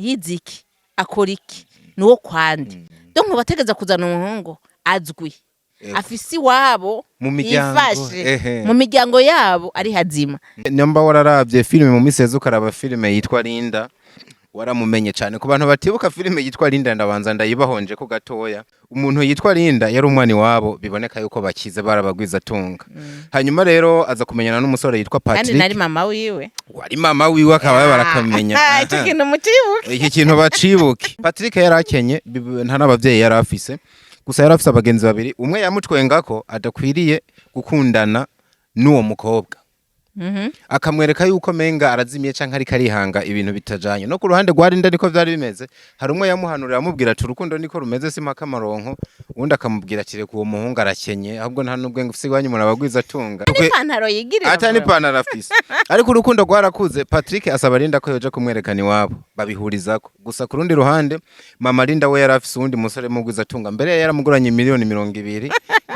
Yize iki? Akora iki? Nuwo kwande? Donc bategeza kuzana umuhungu azwi, afise iwabo, Mu miryango, yifashe, mu miryango yabo ari hazima. Nyamba wararavye filime mu minsi heze, ukaraba filime yitwa Linda, waramumenye cyane. Ku bantu batibuka filime yitwa Linda, ndabanza ndayibahonje ko gatoya. Umuntu yitwa Linda yari umwana iwabo, biboneka yuko bakize, barabagwiza tunga. Hanyuma rero aza kumenyana n'umusore yitwa Kandi Patrick. nari mama wiwe. Wari mama wiwe, akaba barakamenya. Ah, ico kintu mucibuke. Iki kintu bacibuke. Patrick yari akenye, nta n'abavyeyi yari afise, gusa yari afise abagenzi babiri. Umwe yamutwengako adakwiriye gukundana n'uwo mukobwa, akamwereka yuko menga arazimiye canke ariko arihanga ibintu bitajanye. No ku ruhande rwa Linda niko vyari bimeze. Hari umwe yamuhanurira, amubwira ati: "Urukundo niko rumeze, simpaka amaronko." Uwundi akamubwira ati: "Reka, uwo muhungu arakenye, ahubwo nta n'ubwenge ufise, iwanyu murabagwiza atunga." N'ipantaro yigirira. Ata n'ipantaro afise. Ariko urukundo rwarakuze. Patrick asaba Linda ko yoja kumwerekana iwabo, babihurizako. Gusa ku rundi ruhande, mama Linda we yari afise uwundi musore mugwiza atunga, mbere yari yaramuguranye miliyoni 20,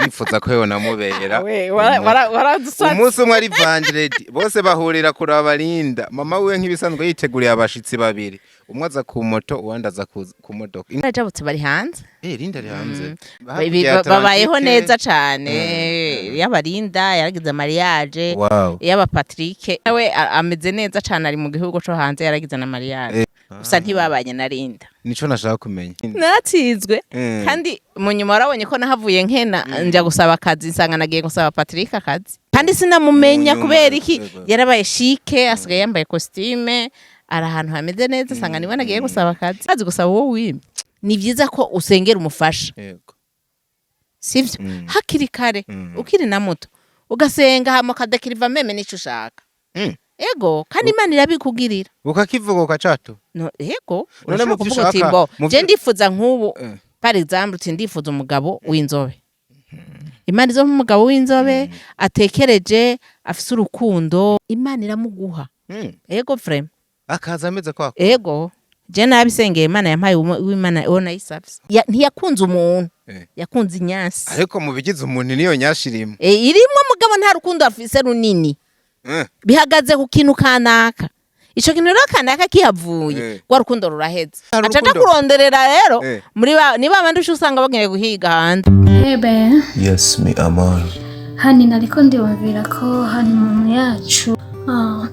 yifuza ko yonamubera. We waradusatse. Umunsi umwe ari vendredi, bose bahurira kuraba Linda. Mama wiwe nk'ibisanzwe yiteguriye abashitsi babiri, umwe aza ku moto, uwandi aza ku modoka. Barajabutse, bari hanze. Eh, Linda ari hanze. Hakurya ya Babayeho Atlantique. neza cane. Yaba Linda yaragize mariage, yaba Patrick we ameze neza cane, ari mu gihugu co hanze, yaragize na mariage. Gusa ntibabanye na Linda. Nico nashaka kumenya. Natsinzwe. Kandi mu nyuma warabonye ko nahavuye nkena, nja gusaba akazi, nsanga nagiye gusaba Patrick akazi kandi sinamumenya. Mu nyuma, Kubera iki? Yarabaye chic, asigaye yambaye costume, ari ahantu hameze neza, nsanga niwe nagiye gusaba akazi. Azi gusaba uwo wimye. Ni vyiza ko usengera umufasha, sivyo? Hakiri kare, ukiri na muto, ugasenga, hama ukadekiriva même n'ico ushaka. Ego, kandi Imana irabikugirira. Ukakivuga, ukacato. No, ego. None Urashobora mu vyo kuvuga uti ushaka, mbo je ndifuza nk'ubu, par exemple, uti ndifuza umugabo w'inzobe. Imana izo umugabo w'inzobe, atekereje, afise urukundo, Imana iramuguha. Ego, vraiment. Akaza ameze kwako. Ego, je nabisengeye, Imana yampaye uw'Imana uwo nayisavye. Ntiyakunze umuntu, yakunze inyansi. Ariko mu bigize umuntu niyo nyashirimo. E, irimwo, mugabo nta rukundo afise runini. Bihagaze ku kintu kanaka. Ico kintu rero kanaka kihavuye, rwa rukundo ruraheze. Hari Aca aja urukundo. kuronderera rero muri ba ni babandi uca usanga bagiye guhiga hanze. Ebe. Yes, mi amor. Hani nariko ndiyumvira ko honeymoon yacu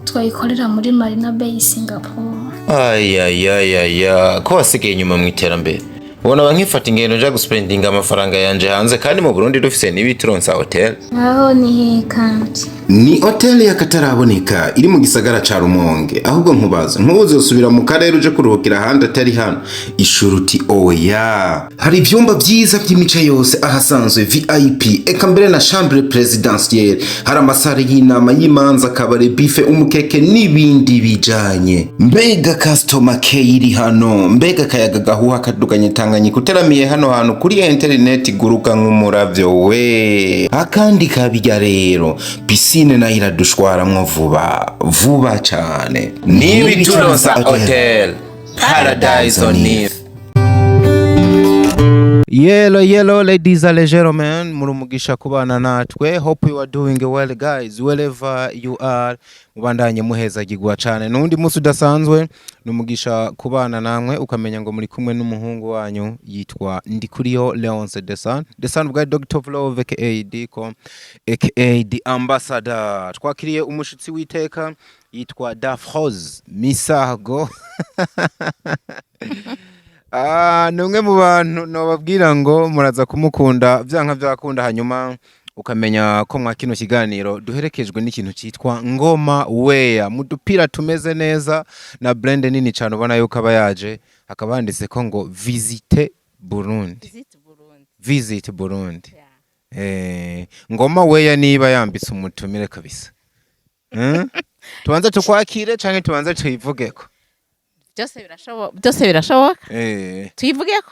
twayikorera muri Marina Bay, Singapore. Ayayayaya, ko wasigaye inyuma mu iterambere! Ubona ba nkifata ingendo nja guspendinga amafaranga yanje hanze, kandi mu Burundi dufise n'ibituronsa hotel. Aho ni he kandi? Ni hoteli y'akataraboneka iri mu gisagara ca Rumonge. Ahubwo nkubaza, ntuzosubira mu karere uje kuruhukira ahandi atari hano? Ishuruti oya. Hari ivyumba vyiza vy'imice yose, ahasanzwe VIP, eka mbere na chambre presidentielle. Hari amasare y'inama, y'imanza, kabare, buffet, umukeke n'ibindi bijanye. Mbega customer care iri hano! Mbega akayaga gahuha kaduganye Tanganyika! Uteramiye hano hantu kuri interineti guruka nk'umuravyo we. Akandi kabirya rero, piscine nayo iradushwaramwo vuba vuba cane. N'ibituronsa hotel, paradise on earth. Yellow, yellow, ladies and gentlemen, muri umugisha kubana natwe. Hope you are doing well, guys, wherever you are. Mubandanye muhezagirwa cane. Nundi munsi udasanzwe, ni umugisha kubana namwe, ukamenya ngo muri kumwe n'umuhungu wanyu yitwa Ndikuriyo Leonce Desan, Desan bwa Dr. of Love, aka Diko, aka The Ambassador. Twakiriye umushitsi w'iteka yitwa Dafroze Misago. Ah, ni umwe mu bantu nobabwira ngo muraza kumukunda vyanka vyakunda. Hanyuma ukamenya ko mwa kino kiganiro duherekejwe n'ikintu cyitwa Ngoma Weya, mu dupira tumeze neza na brand nini cyane. Ubona yuko aba yaje, hakaba handitse ko ngo "Visite Burundi". Visit Burundi. Visit Burundi. Ngoma Weya niba yambitse umutumire kabisa. Tubanze tukwakire canke tubanze tuyivugeko? Byose birashoboka, byose birashoboka. Tuyivugeko.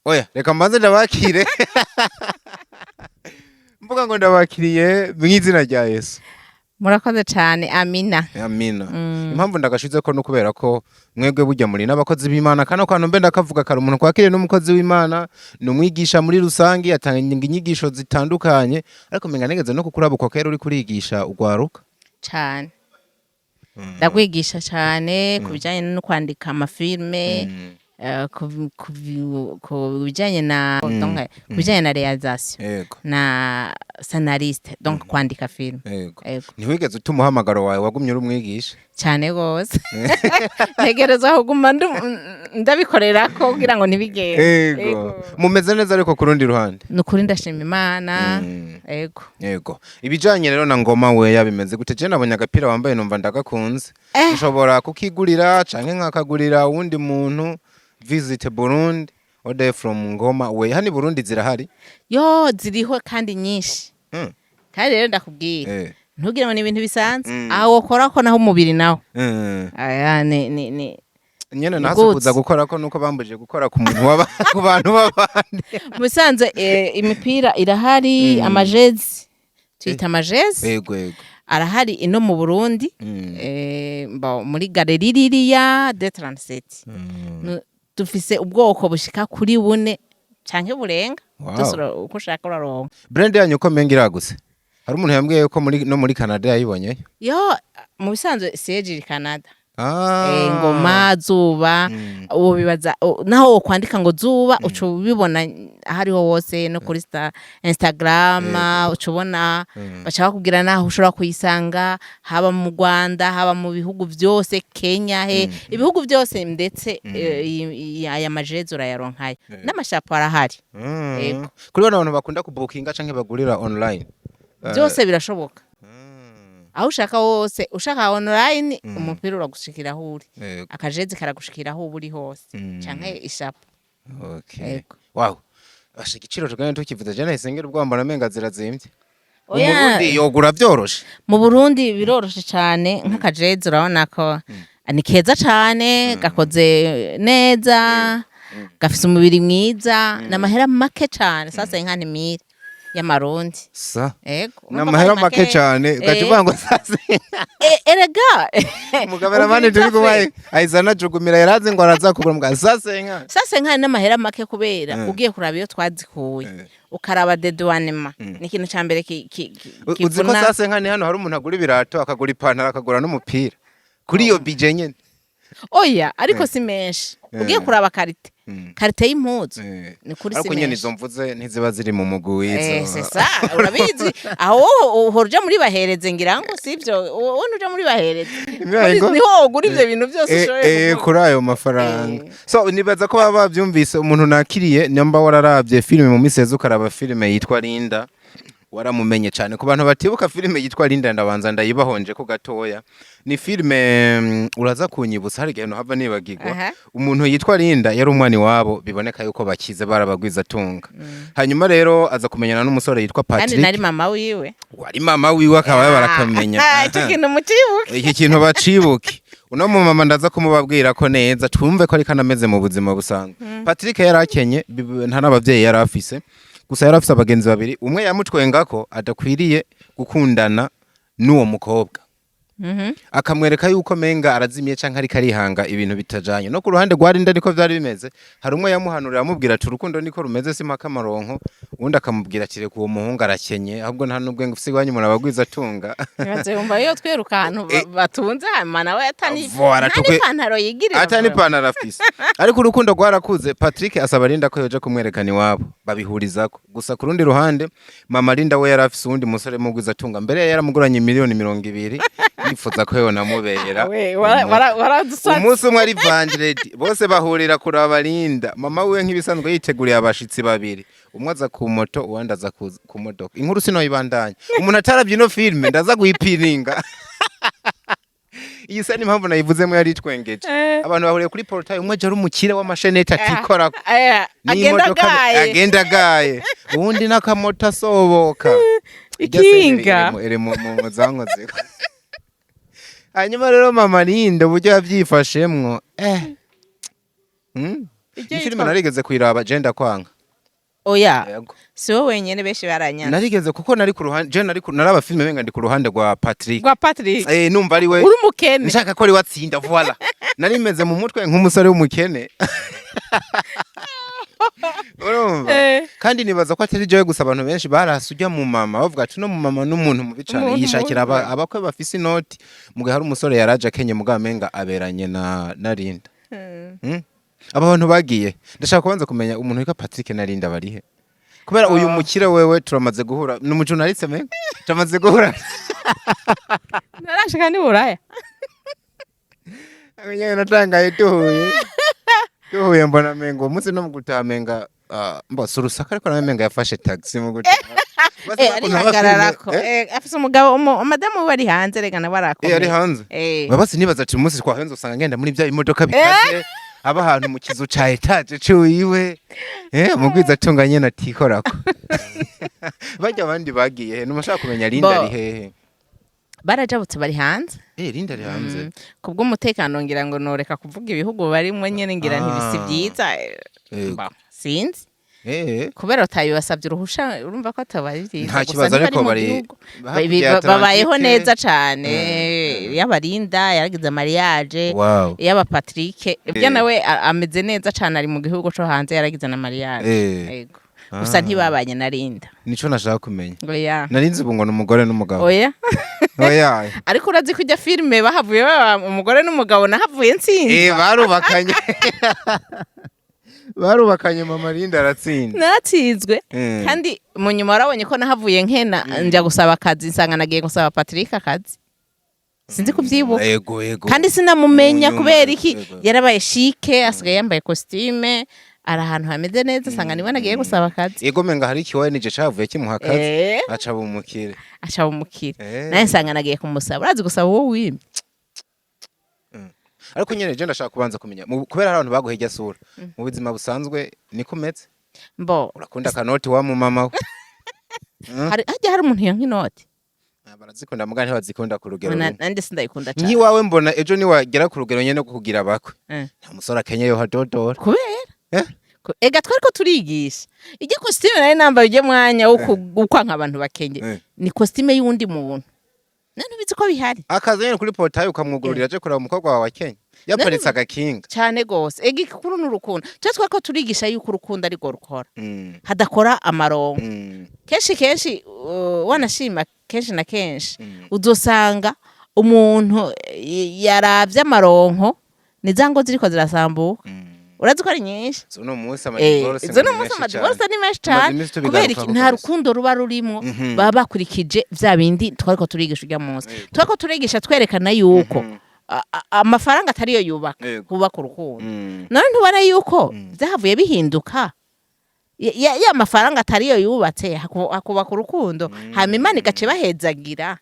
Oya, reka mbanze ndabakire. Mvuga ngo ndabakiriye mu izina rya Yesu. Murakoze cyane, amina. Amina. Impamvu ndagashize ko no kubera ko mwebwe burya muri n'abakozi b'Imana. Kano kantu mbe ndakavuga kare, umuntu kwakiriye n'umukozi w'Imana, ni umwigisha muri rusangi, atanga inyigisho zitandukanye, ariko menga nigeze no kukurabukwa kera uri kurigisha ugwaruka. Cyane. Ndagwigisha cyane ku bijyanye no kwandika amafilme, ku bijyanye na, donc, ku bijyanye na réalisation na scénariste, donc kwandika film. Ego. Ntiwigeze uta umuhamagaro wawe, wagumye uri umwigisha. Cyane gose, ntegerezwa kuguma ndabikorera ko kugira ngo ntibigende. Ego. Mumeze neza ariko ku rundi ruhande? Ni ukuri, ndashima Imana. Ego. Yego. Ibijanye rero na Ngoma Weya bimeze gute? Je nabonye agapira wambaye numva ndagakunze. Nshobora kukigurira canke nkakagurira uwundi muntu? Visit Burundi, order from Ngoma Weya. Hano i Burundi zirahari? Yo, ziriho kandi nyinshi. Kandi rero ndakubwira, ntugire ngo ni ibintu bisanzwe. Aho wokora ko naho umubiri nawo, aya ni Nyene ni nahase goods. Kuza gukora ko nuko bambujije gukora ku muntu waba ku bantu b'abandi. Mu bisanzwe, imipira irahari, amajezi, tuyita amajezi. Yego yego. Arahari ino mu Burundi. Bo, muri galerie ririya D37. Dufise ubwoko bushika kuri bune canke burenga. Byose uko ushaka uraronka. Brand yanyu ko menga iragutse. Hari umuntu yambwiye ko muri no muri Canada yayibonye. Yo, mu bisanzwe siège iri Canada. Ngoma Zuba, uwo bibaza naho wokwandika ngo Zuba, uca ubibona aho ariho hose, no kuri Instagram uca ubona, baca bakubwira naho ushobora kuyisanga, haba mu Rwanda, haba mu bihugu byose, Kenya, he ibihugu byose ndetse, aya majezi urayaronkayo, n'amashapo arahari. Yego. Kuri bano bantu bakunda kubukinga canke bagurira online? Byose birashoboka, aho ushaka hose, ushaka online, umupira uragushikira aho uri, akajezi karagushikira aho uba uri hose, canke ishapo. Yego. Wow. Asha, igiciro tugane tukivuze, je nahise ngira ubwoba, mbona menga zirazimvye. Mu Oya. Burundi yogura vyoroshe? Mu Burundi biroroshe cane. Nk'akajezi urabona ko ni keza cane, gakoze neza, gafise umubiri mwiza, ni amahera make cane, sasa inka ni mille y'amarundi. Sa? Ego. Ni amahera make cane, ugaca uvuga ngo sasa. Erega Umukameramani turi kumwe ahise anajugumira, yarazi ngo araza kugura mbwa sasa inka. Sasa inka n'amahera make kubera ugiye kuraba iyo twazikuye, ukaraba dédouanement, ni ikintu ca mbere Uzi ko kivuna. Sasa inka ni hano hari umuntu agura ibirato, akagura ipantaro, akagura n'umupira kuri iyo budget nyene. Oya, ariko si menshi ugiye kuraba qualité, qualité y'impuzu. Ni kuri si Ariko nyene menshi. izo mvuze ntiziba ziri mu mugwi w'izo. C'est ça, urabizi, aho wowe uhora uja muri bahereze, ngira ngo sivyo, wowe uja muri bahereze. Imihango- Niho wogura ivyo bintu byose ushoboye kugura. Kuri ayo mafaranga. So nibaza ko baba bavyumvise. Umuntu nakiriye, nyamba wararavye filime mu minsi yeze, ukaraba filime yitwa Linda, waramumenye cyane. Ku bantu batibuka filime yitwa Linda, ndabanza ndayibahonje ko gatoya. Ni filime, uraza kunyibutsa, hari igihe hava nibagirwa. Umuntu yitwa Linda yari umwana iwabo, biboneka yuko bakize, barabagwiza atunga. Hanyuma rero aza kumenyana n'umusore yitwa Kandi Patrick. nari mama wiwe. Wari mama wiwe, akaba barakamenya. Ico kintu mucibuke. Iki kintu bacibuke. Uno mumama ndaza kumubabwira ko neza twumve ko ariko anameze mu buzima busanzwe. Patrick yari akenye, nta n'abavyeyi yari afise, gusa yari afise abagenzi babiri. Umwe yamutwenga ko adakwiriye gukundana n'uwo mukobwa, akamwereka yuko menga arazimiye canke ariko arihanga ibintu bitajanye. No ku ruhande rwa Linda niko vyari bimeze. Hari umwe yamuhanurira, amubwira ati urukundo niko rumeze, simpaka amaronko. Uwundi akamubwira ati reka, uwo muhungu arakenye, ahubwo nta n'ubwenge ufise, iwanyu umuntu abagwiza atunga. Ibaze wumva iyo twiruka ahantu batunze, hanyuma nawe atani Voilà, nta n'ipantaro yigirira. Ata n'ipantaro afise, ariko urukundo rwarakuze. Patrick asaba Linda ko yoja kumwerekana iwabo, babihurizako. Gusa ku rundi ruhande, mama Linda we yari afise uwundi musore mugwiza atunga, mbere yaramuguranye miliyoni 20, yifuza ko yonamubera. We waradusatse. Umunsi umwe ari vendredi, bose bahurira kuraba Linda. Mama wiwe nk'ibisanzwe yiteguriye abashitsi babiri, umwe aza ku moto, uwandi aza ku modoka. Inkuru sinoyibandanya, umuntu ataravye ino filme ndaza guyipiringa. Iyi sa n'impamvu nayivuzemo yari itwengeje. Abantu bahuriye kuri portail, umwe aje ari umukire w'amasheneti atikorako Agenda n'imodoka, agaye. Agenda agaye, uwundi n'akamoto asoboka. Irya Ikinga. sene iri mu zankozeko. Hanyuma rero mama Linda uburyo yavyifashemwo, Iryo Iyi filime yitwa- narigeze kuyiraba, je ndakwanga. Oya, Yego. si wowe wenyene, benshi baranyana. Narigeze kuko nari ku ruhande, je nari naraba filime menga ndi ku ruhande rwa Patrick. Rwa Patrick. Numva ari we. Uri umukene. Nshaka ko ari we atsinda, voilà. Nari meze mu mutwe nk'umusore w'umukene. Urumva? Kandi nibaza ko atari jewe gusa, abantu benshi barase ujya mu mama bavuga ati: "No mu mama n'umuntu mubi cane." Umuntu Yishakira mubi. Abakwe bafise inoti, mugihe hari umusore yaraje akenye, mugabo amenga aberanye na Linda. Aba bantu bagiye, ndashaka kubanza kumenya umuntu witwa Patrick na Linda barihe, kubera uyu mukire wewe turamaze guhura, ni umujournaliste, menga turamaze guhura. Narashika ni Buraya. Nyene natangaye duhuye mbona menga uwo munsi no mu gutaha menga mbo si urusaku, ariko nawe menga yafashe taxi mu gutaha. Basi ukuntu aba Arihagararako. filme, eh? Afise umugabo, madamu we ari hanze, rega nawe arakomeye. Ari hanze. Basi nibaza ati umunsi twahenze usanga ngenda muri bya imodoka bikaze, aba ahantu mu kizu ca étage ciwiwe, mugwiza atunga nyene atikorako. Barya abandi bagiye he? Numashaka kumenya Linda Bo. ari hehe? Barajabutse, bari hanze. Linda ari hanze. Kubw'umutekano ngira ngo noreka kuvuga ibihugu barimwo nyene, ngira ntibisi vyiza. Yego. Ba, sinzi. Kubera utabibasabye uruhusha, urumva ko ataba ari vyiza. Nta Gusa kibazo, ntibari ariko mu bari gihugu. hakurya ya Babayeho Atlantique. neza cane. Yaba Linda yaragize mariage, yaba Patrick ibyo nawe ameze neza cane, ari mu gihugu co hanze, yaragize na mariage. Yego, gusa ntibabanye na Linda. Nico nashaka kumenya. Oya. Narinzi ubu ngo ni umugore n'umugabo. Oya. Oya. Ariko urazi ko ijya filime bahavuye baba umugore n'umugabo, nahavuye ntsinzi. Barubakanye, mama Linda aratsinda. Natsinzwe. Kandi mu nyuma warabonye ko nahavuye nkena, njya gusaba akazi, nsanga nagiye gusaba Patrick akazi, sinzi kubyibuka. Yego. Kandi sinamumenya. Mu nyuma, Kubera iki? Yego. Yarabaye chic, asigaye yambaye costume, ari ahantu hameze neza, asanga niwe nagiye gusaba akazi. Yego, menga hari ikiwaye cavuye kimuha akazi, aca bumukire. Aca umukire. Nawe nsanga nagiye kumusaba. Urazi gusaba uwo wimye? Ariko nyene je ndashaka kubanza kumenya, kubera hari abantu baguha irya sura, mu buzima busanzwe niko umeze? Mbo. Urakunda akanoti wa mu mama we? Hajya hari umuntu yanka inoti? Ah, barazikunda, muga ntibazikunda ku rugero rumwe. Nande sindayikunda cane. Nk'iwawe mbona ejo niwagera ku rugero nyene rwo kugira abakwe, nta musore akenye yohadodora. Kubera Eh? Ega twariko turigisha ijya costume nari nambaye ujye mwanya wo kwanka abantu bakenye. Ni costume y'uwundi muntu, none ubizi ko bihari. Akaza nyene kuri portail ukamwugururira aje kuraba umukobwa wawe akenye yaparitse agakinga. Cane gose. Ega igikuru ni urukundo. Twe twariko turigisha yuko urukundo arirwo rukora, hadakora amarongo. Kenshi kenshi, wanashima kenshi na kenshi uzosanga umuntu yaravye amaronko, ni za ngo ziriko zirasambuka. Urazi ko ari nyinshi. Uno munsi amadivorce Izo ngo no ni munsi menshi amadivorce cane. ni menshi Tumaze cane. iminsi Kubera tubigarukako iki? Nta kabisa. rukundo ruba rurimwo. Baba bakurikije vya bindi twariko turigisha urya munsi. Twariko turigisha twerekana yuko amafaranga atariyo yubaka, hubaka urukundo. None ntubona yuko vyahavuye bihinduka? Ya mafaranga atariyo yubatse, hakubaka urukundo, hama Imana igaca ibahezagira,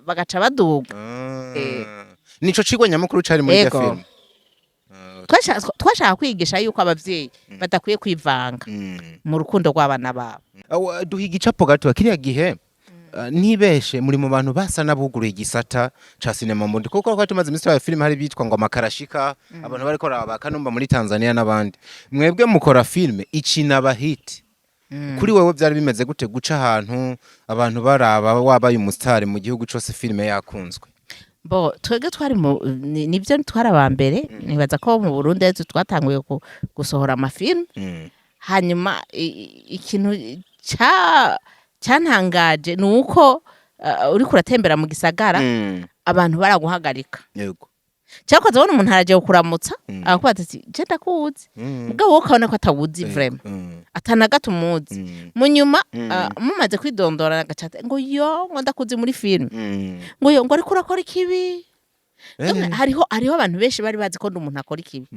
bagaca baduga. Ah. Nico cigwa nyamukuru cari muri irya Yego. filime. Twashaka kwigisha yuko abavyeyi badakwiye kwivanga mu rukundo rw'abana babo. Awa, duha igicapo gato kiriya gihe. Ntibeshe muri mu bantu basa n'abuguruye igisata ca sinema mu Burundi, kuko twari tumaze iminsi turaba filime, hari bitwa ngo amakarashika, abantu bariko baraba Kanumba muri Tanzania n'abandi. Mwebwe mukora filime ikina hit. Kuri wewe byari bimeze gute guca ahantu abantu baraba wabaye umusitari mu gihugu cose, filime yakunzwe? Bo, twebwe twari mu nibyo, twari aba mbere, nibaza ko mu Burundi ariko twatanguye gusohora amafilme. Hanyuma ikintu cyantangaje ni uko uriko uratembera mu gisagara, abantu baraguhagarika, cyangwa ukazabona umuntu aragiye kukuramutsa, akakubaza ati: "Je ndakuzi." Mugabo wowe ukabona ko atawuzi vraiment, atana gato umuzi. Mu nyuma mumaze kwidondora, agaca ngo: "Yo," ngo: "ndakuzi muri filime." Ngo: "Yo," ngo: "ariko urakora ikibi." Donc, hariho abantu benshi bari bazi ko ndi umuntu akora ikibi.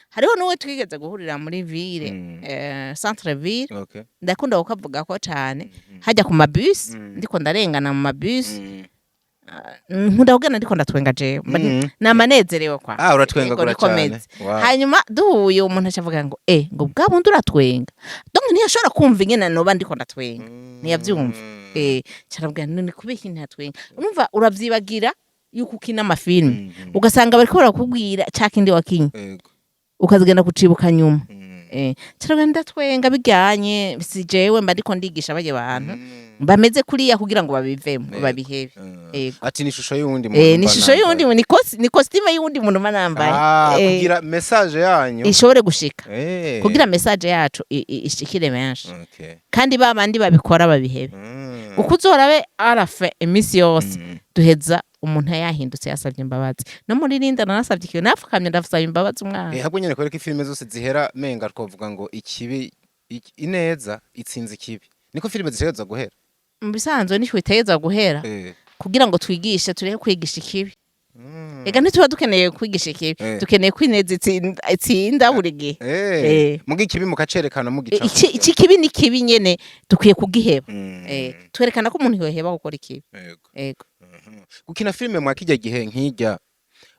Hariho n'uwe twigeze guhurira muri ville, centre ville. Ndakunda kukavuga ko cane hajya ku mabus, ndiko ndarengana mu mabus, nkunda kugenda ndiko ndatwenga jewe. Namanezerewe kwa Ah, uratwengagura Yego, niko cane. meze. Hanyuma duhuye, umuntu acavuga ngo: "Eh," ngo: "bwa bundi uratwenga." Donc ntiyashobora kumva ingene noba ndiko ndatwenga, ntiyavyumva. Carabwira none kubera iki ntatwenga? Urumva uravyibagira yuko ukina amafilme, ugasanga bariko barakubwira ca kindi wakinye, ukazigenda kucibuka nyuma. Turagenda twenga bijyanye, si jewe mba ndiko ndigisha barya bantu bameze kuriya kugira ngo babivemo, babihebe. Ego. Ati ni ishusho y'uwundi muntu Ni mba ishusho y'uwundi nambaye. muntu, ni costume y'uwundi muntu mba nambaye. Kugira message yanyu Ishobore gushika, kugira message yacu ishikire benshi, kandi ba bandi babikora babihebe. Uko uzorabe arafe iminsi yose duheza umuntu yahindutse, yasabye imbabazi. No muri Linda narasabye ikintu, napfukamye ndasaba imbabazi umwana. Ahubwo nyene kwereka ifilime zose zihera menga twovuga ngo ikibi ineza itsinze ikibi, niko filime zitegerezwa guhera. Mu bisanzwe nico bitegerezwa guhera, kugira ngo twigishe, tureke kwigisha ikibi. Ega ntituba dukeneye kwigisha ikibi, dukeneye ko ineza itsinda buri gihe. Muga ikibi mukacerekana mugica. Iki kibi ni kibi nyene, dukwiye kugiheba. Twerekana ko umuntu yoheba gukora ikibi. Ego. Gukina filime mwa kijya gihe nk'ijya,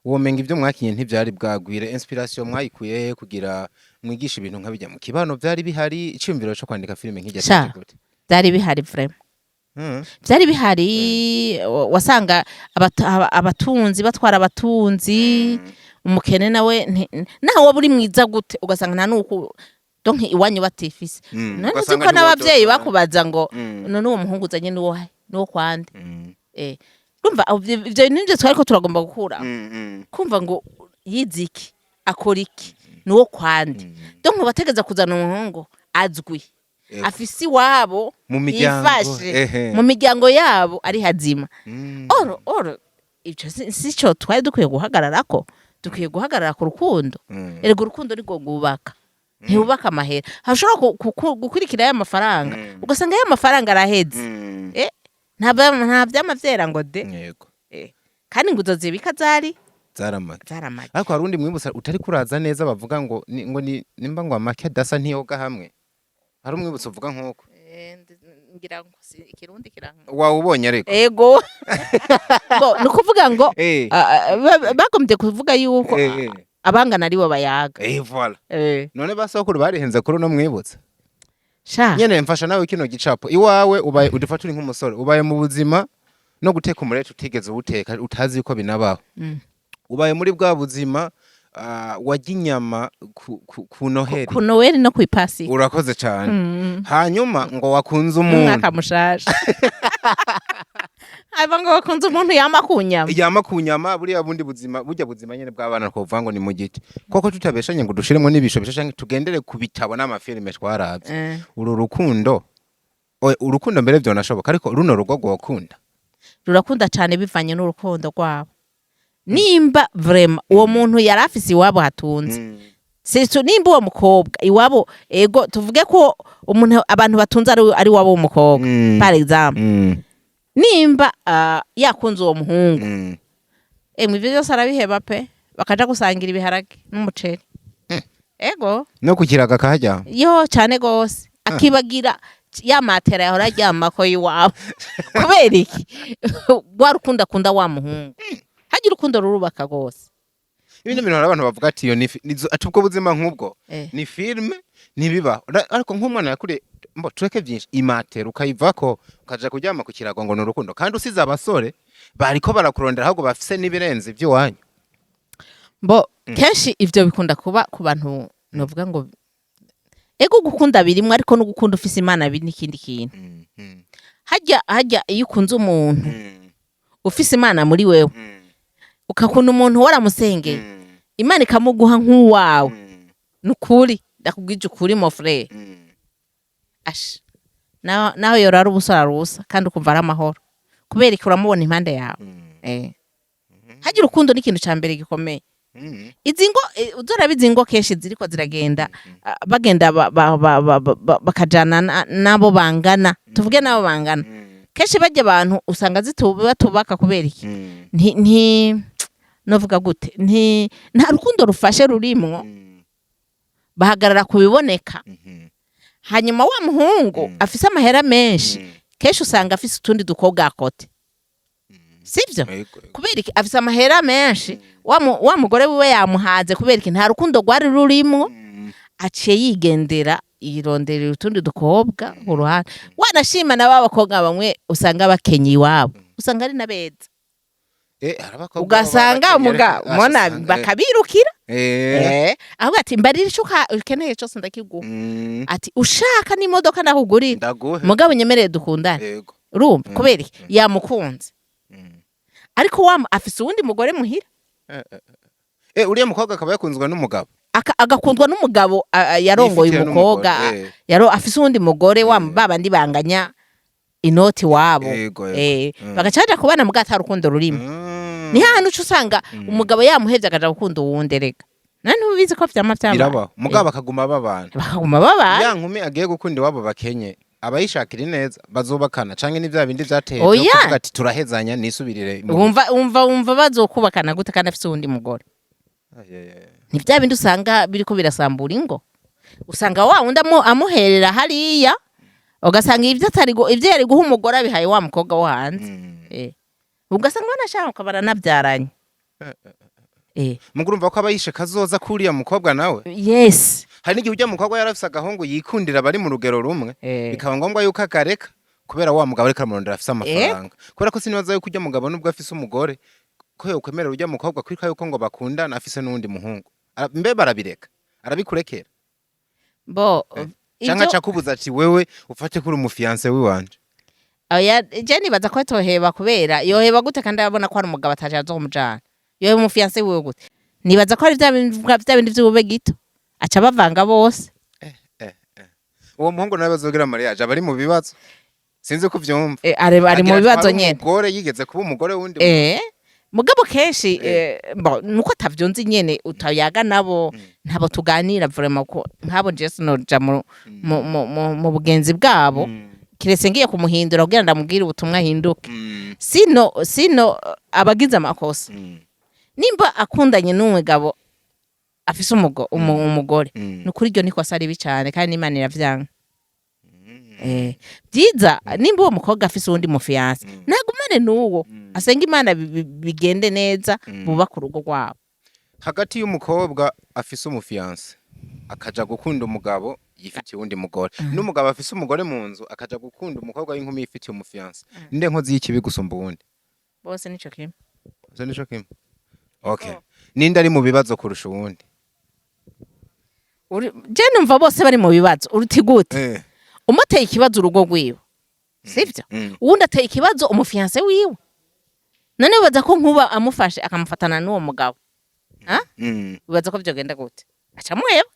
womenga ibyo mwakinye ntivyari bwagwire. Inspiration mwayikuye he kugira mwigishe ibintu nk'abijya mu kibano? Vyari bihari? Iciyumviro co kwandika filime nk'ijya Sha. cyaje gute? Byari bihari vraiment. Byari bihari. Wasanga abatunzi batwara abatunzi, umukene nawe nawe waba uri mwiza gute, ugasanga nta nuko, donc iwanyu batifise. None uzi Ugasanga ko n'abavyeyi ntiwododa. bakubaza ngo none uwo muhungu uzanye nuwo kwande? Urumva ivyo bintu nivyo twariko turagomba gukura, kumva ngo yize iki, akora iki, nuwo kwande. Donc bategeza kuzana umuhungu azwi, afise iwabo, Mu miryango, yifashe, mu miryango yabo ari hazima. Or ico sico twari dukwiye guhagararako. Dukwiye guhagarara ku rukundo. Erega urukundo nirwo rwubaka, ntibubaka amahera. Hashobora gukurikira ya mafaranga, ugasanga ya mafaranga araheze. Nta vyama vyera ngo de. Kandi ngo uzozibika zari Zaramake. Zaramake. Ariko hari undi mwibutsa utari kuraza neza, bavuga ngo ngo ni nimba ngo amake adasa ntiyoga hamwe. Hari umwibutso uvuga nk'uko. Ngira ngo ikirundi kiranka. Wawubonye ariko? Ego. Bo ni ukuvuga ngo bagombye kuvuga yuko abangana aribo bayaga. Voilà. None basokuru barihenze kuri uno mwibutsa? Sha. Nyene mfasha nawe kino gicapo. Iwawe ubaye udufata uri nk'umusore, ubaye mu buzima no guteka umureti utigeze uwuteka, utazi yuko binabaho. Ubaye muri bwa buzima, warya inyama ku Noheli. Ku Noheli no kw'Ipasika. Urakoze cane. Hanyuma ngo wakunze umuntu. Umwaka mushasha aba ngo bakunze umuntu yama ku nyama. Yama ku nyama. Buriya bundi buzima, burya buzima nyene bw'abana twovuga ngo ni mu giti koko, tutabeshanye ngo dushiremo n'ibisho bisha canke tugendere ku bitabo n'amafilime twaravye. Uru rukundo, oya, urukundo mbere vyonashoboka, ariko runo rugo rwokunda? Rurakunda cane bivanye n'urukundo rwabo. Nimba vraiment uwo muntu yari afise iwabo hatunze, situ nimba uwo mukobwa iwabo, ego, tuvuge ko umuntu abantu batunze ari wabo w'umukobwa, par exemple, nimba yakunze uwo muhungu, emwe ivyo byose arabiheba pe, bakaja gusangira ibiharage n'umuceri. Ego. No ku kiraga akahajya. Yo, cane gose, akibagira ya matera yahora aryamako iwabo. Kubera iki? Rwa rukundo akunda wa muhungu. Hagira urukundo rurubaka gose. Ibindi bintu hari abantu bavuga ati iyo ni ati ubwo buzima nk'ubwo ni filime, ntibibaho. Ariko nk'umwana yakuriye mbo tureke byinshi, imatera ukayivako ukaja kuryama ku kirago ngo ni urukundo, kandi usize abasore bariko barakurondera, ahubwo bafise n'ibirenze ivy'iwanyu. Mbo kenshi ivyo bikunda kuba ku bantu novuga ngo ego gukunda birimwo, ariko no gukunda ufise Imana biri n'ikindi kintu. Hajya iyo ukunze umuntu ufise Imana muri wewe, ukakunda umuntu waramusengeye, Imana ikamuguha nk'uwawe, nukuri ndakubwije ukuri, mon frère, asha naho yorara ubusa ararusa, kandi ukumva ari amahoro. Kubera iki? Uramubona impande yawe. Hagira urukundo n'ikintu ca mbere gikomeye. Izi ngo uzoraba izi ngo kenshi ziriko ziragenda, bagenda bakajana n'abo bangana, tuvuge n'abo bangana, kenshi bajya abantu usanga batubaka. Kubera iki? Nti novuga gute, nti nta rukundo rufashe rurimwo, bahagarara ku biboneka. Hanyuma wa muhungu afise amahera menshi, kenshi usanga afise utundi dukobwa à côté, sivyo? Kubera iki? Afise amahera menshi, wa mugore wiwe yamuhaze. Kubera iki? Nta rukundo rwari rurimwo, aciye yigendera yironderera utundi dukobwa ku ruhande. Wanashima na ba bakobwa bamwe usanga bakenye iwabo, usanga ari na beza. Hari abakobwa Ugasanga baba muga bakenyera, mona usanga, bakabirukira. Ahubwo Aramubwira ati: "Mbarira ico ukeneye cose, ndakiguha." Ati: "Ushaka n'imodoka ndakugurira, Ndaguhe. mugabo nyemerere dukundane." Urumva, kubera iki? Yamukunze, ariko wa afise uwundi mugore muhira. Uriya mukobwa akaba yakunzwe n'umugabo. Agakundwa n'umugabo yarongoye Yifitiye umukobwa. n'umugore. Yaro afise uwundi mugore wa babandi banganya inoti wabo. Yego, yego. Bagaca baja kubana, muga ata rukundo rurimo. Ni hahandi uca usanga umugabo yamuhevye, akaja gukunda uwundi. Rega none ntubizi ko vyama vyabaye? Birabaho, mugabo bakaguma babana. Bakaguma babana. Ya nkumi agiye gukunda iwabo bakenye, abayishakira ineza, bazubakana canke ni vya bindi vyateye Oya. vyo kuvuga ati: "Turahezanya, nisubirire Wumva bazokubakana gute kandi afise uwundi mugore? Ay, ay, ay. Ni vya bindi usanga biriko birasambura ingo. Usanga wa wundi amuherera hariya, ugasanga ivyo yari guha umugore abihaye wa mukobwa wo hanze. Ugasanga banashaka, baranabyaranye. Mugo urumva ko abayishe kazoza kuriya mukobwa nawe. Yes. Hari n'igihe ujya mukobwa yarafise agahungu yikundira, bari mu rugero rumwe, bikaba ngombwa yuko akareka kubera wa mugabo ariko aramurondera afise amafaranga, kubera ko sinibaza yuko ujya mugabo, nubwo afise umugore, ko yokwemerera ujya mukobwa kwitwa yuko ngo bakundana afise n'uwundi muhungu. Mbe barabireka, arabikurekera? Bo Canke aca akubuza ati: "Wewe ufate kuri umu fiancé wiwanje"? Oya, je nibaza ko toheba, kubera yoheba gute kandi abona ko ari umugabo ataje azomujana? Yoheba umu fiancé wiwe gute? Nibaza ko ari vya bindi vy'ubube gito, aca bavanga bose. Uwo muhungu nawe bazogira mariage aba ari mu bibazo, sinzi ko uvyumva. Ari mu Agira bibazo atware nyene. umugore yigeze kuba umugore wundi. Mugabo kenshi bon, nuko atavyunze nyene, utayaga nabo, ntabo tuganira vraiment, ko nk'abo je sinoja mu bugenzi bwabo, kiretse ngiye kumuhindura kugira ndamubwire ubutumwa ahinduke. Sino abagize amakosa, nimba akundanye n'umugabo afise umugore, nukuri iryo nikosa ribi cane, kandi n'Imana iravyanga. Byiza nimba uwo mukobwa afise uwundi mu fiancé, nagumane n'uwo, asenga Imana, bigende neza, bubake urugo rwabo. Hagati y'umukobwa afise umu fiancé akaja gukunda umugabo yifitiye uwundi mugore, n'umugabo afise umugore mu nzu akaja gukunda umukobwa w'inkumi yifitiye umu fiancé, ninde nkozi y'ikibi gusumba uwundi? Bose nico kimwe. Ivyo nico kimwe, okay. Ninde ari mu bibazo kurusha uwundi? Je numva bose bari mu bibazo. Uruti gute? Umwe ateye ikibazo urugo rwiwe, sivyo? Uwundi ateye ikibazo umu fiancé wiwe. None wibaza ko nkuba amufashe akamufatana n'uwo mugabo, wibaza ko vyogenda gute? Aca amuheba.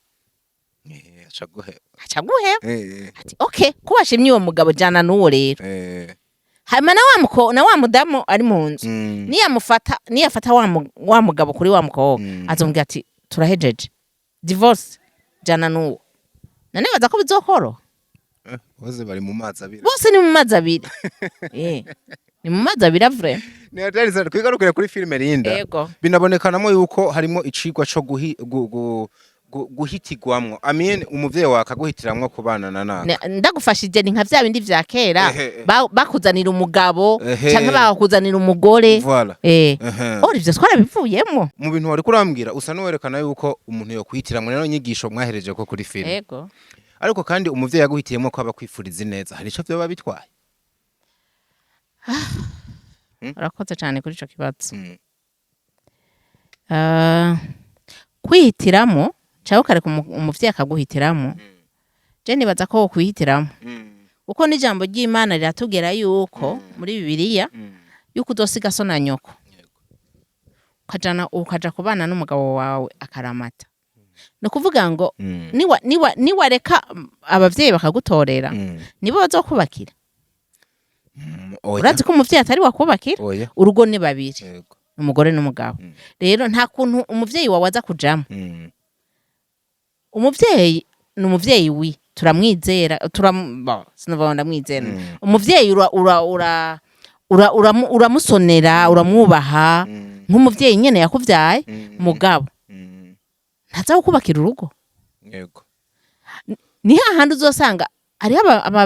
Aca guheba. Aca aguheba. Ati: "Okay, ko washimye uwo mugabo, jana n'uwo rero." Hanyuma na wa mudamu ari mu nzu, niyamufata, niyafata wa mugabo kuri wa mukobwa, azomubwira ati: "Turahejeje, divorce, jana n'uwo." None baza ko bizokoroha? Bose bari mu mazi abira. Bose ni mu mazi abira, ni mu mazi abira vraiment. Ni hatari sana. Twigarukire kuri filime Linda. Ego. Binabonekanamo yuko harimo icigwa co guhitigwamwo, I mean, umuvyeyi wawe akaguhitiramwo kubana na naka. Ndagufashije, ni nka vya bindi vya kera, bakuzanira umugabo canke bakakuzanira umugore. Voilà. Ora ivyo twarabivuyemo. Mu bintu wari kurambwira, usa n'uwerekana yuko umuntu yokwihitiramwo, rero nyigisho mwahereje ko kuri filime. Ego. Ariko kandi umuvyeyi yaguhitiyemo ko aba akwifuriza ineza, hari ico vyoba bitwaye? Urakoze cane kuri ico kibazo. Kwihitiramo cyangwa ukareka umuvyeyi akaguhitiramo, je nibaza ko wokwihitiramo, kuko n'ijambo ry'Imana riratubwira yuko muri Bibiliya yuko uzosiga so na nyoko, ukajana, ukaja kubana n'umugabo wawe akaramata. Ni ukuvuga ngo niwareka abavyeyi bakagutorera, nibo bazokubakira. Oya. Urazi ko umuvyeyi atari wakubakira. Oya. Urugo ni babiri, umugore n'umugabo. Rero nta kuntu umuvyeyi wawe aza kujamo. Umuvyeyi ni umuvyeyi, wi turamwizera, bo, sinovuga ngo ndamwizera. Umuvyeyi ura ura ura ura uramusonera, uramwubaha nk'umuvyeyi nyene yakuvyaye, mugabo ntaza kukubakira urugo. Ni hahandi uzosanga hariho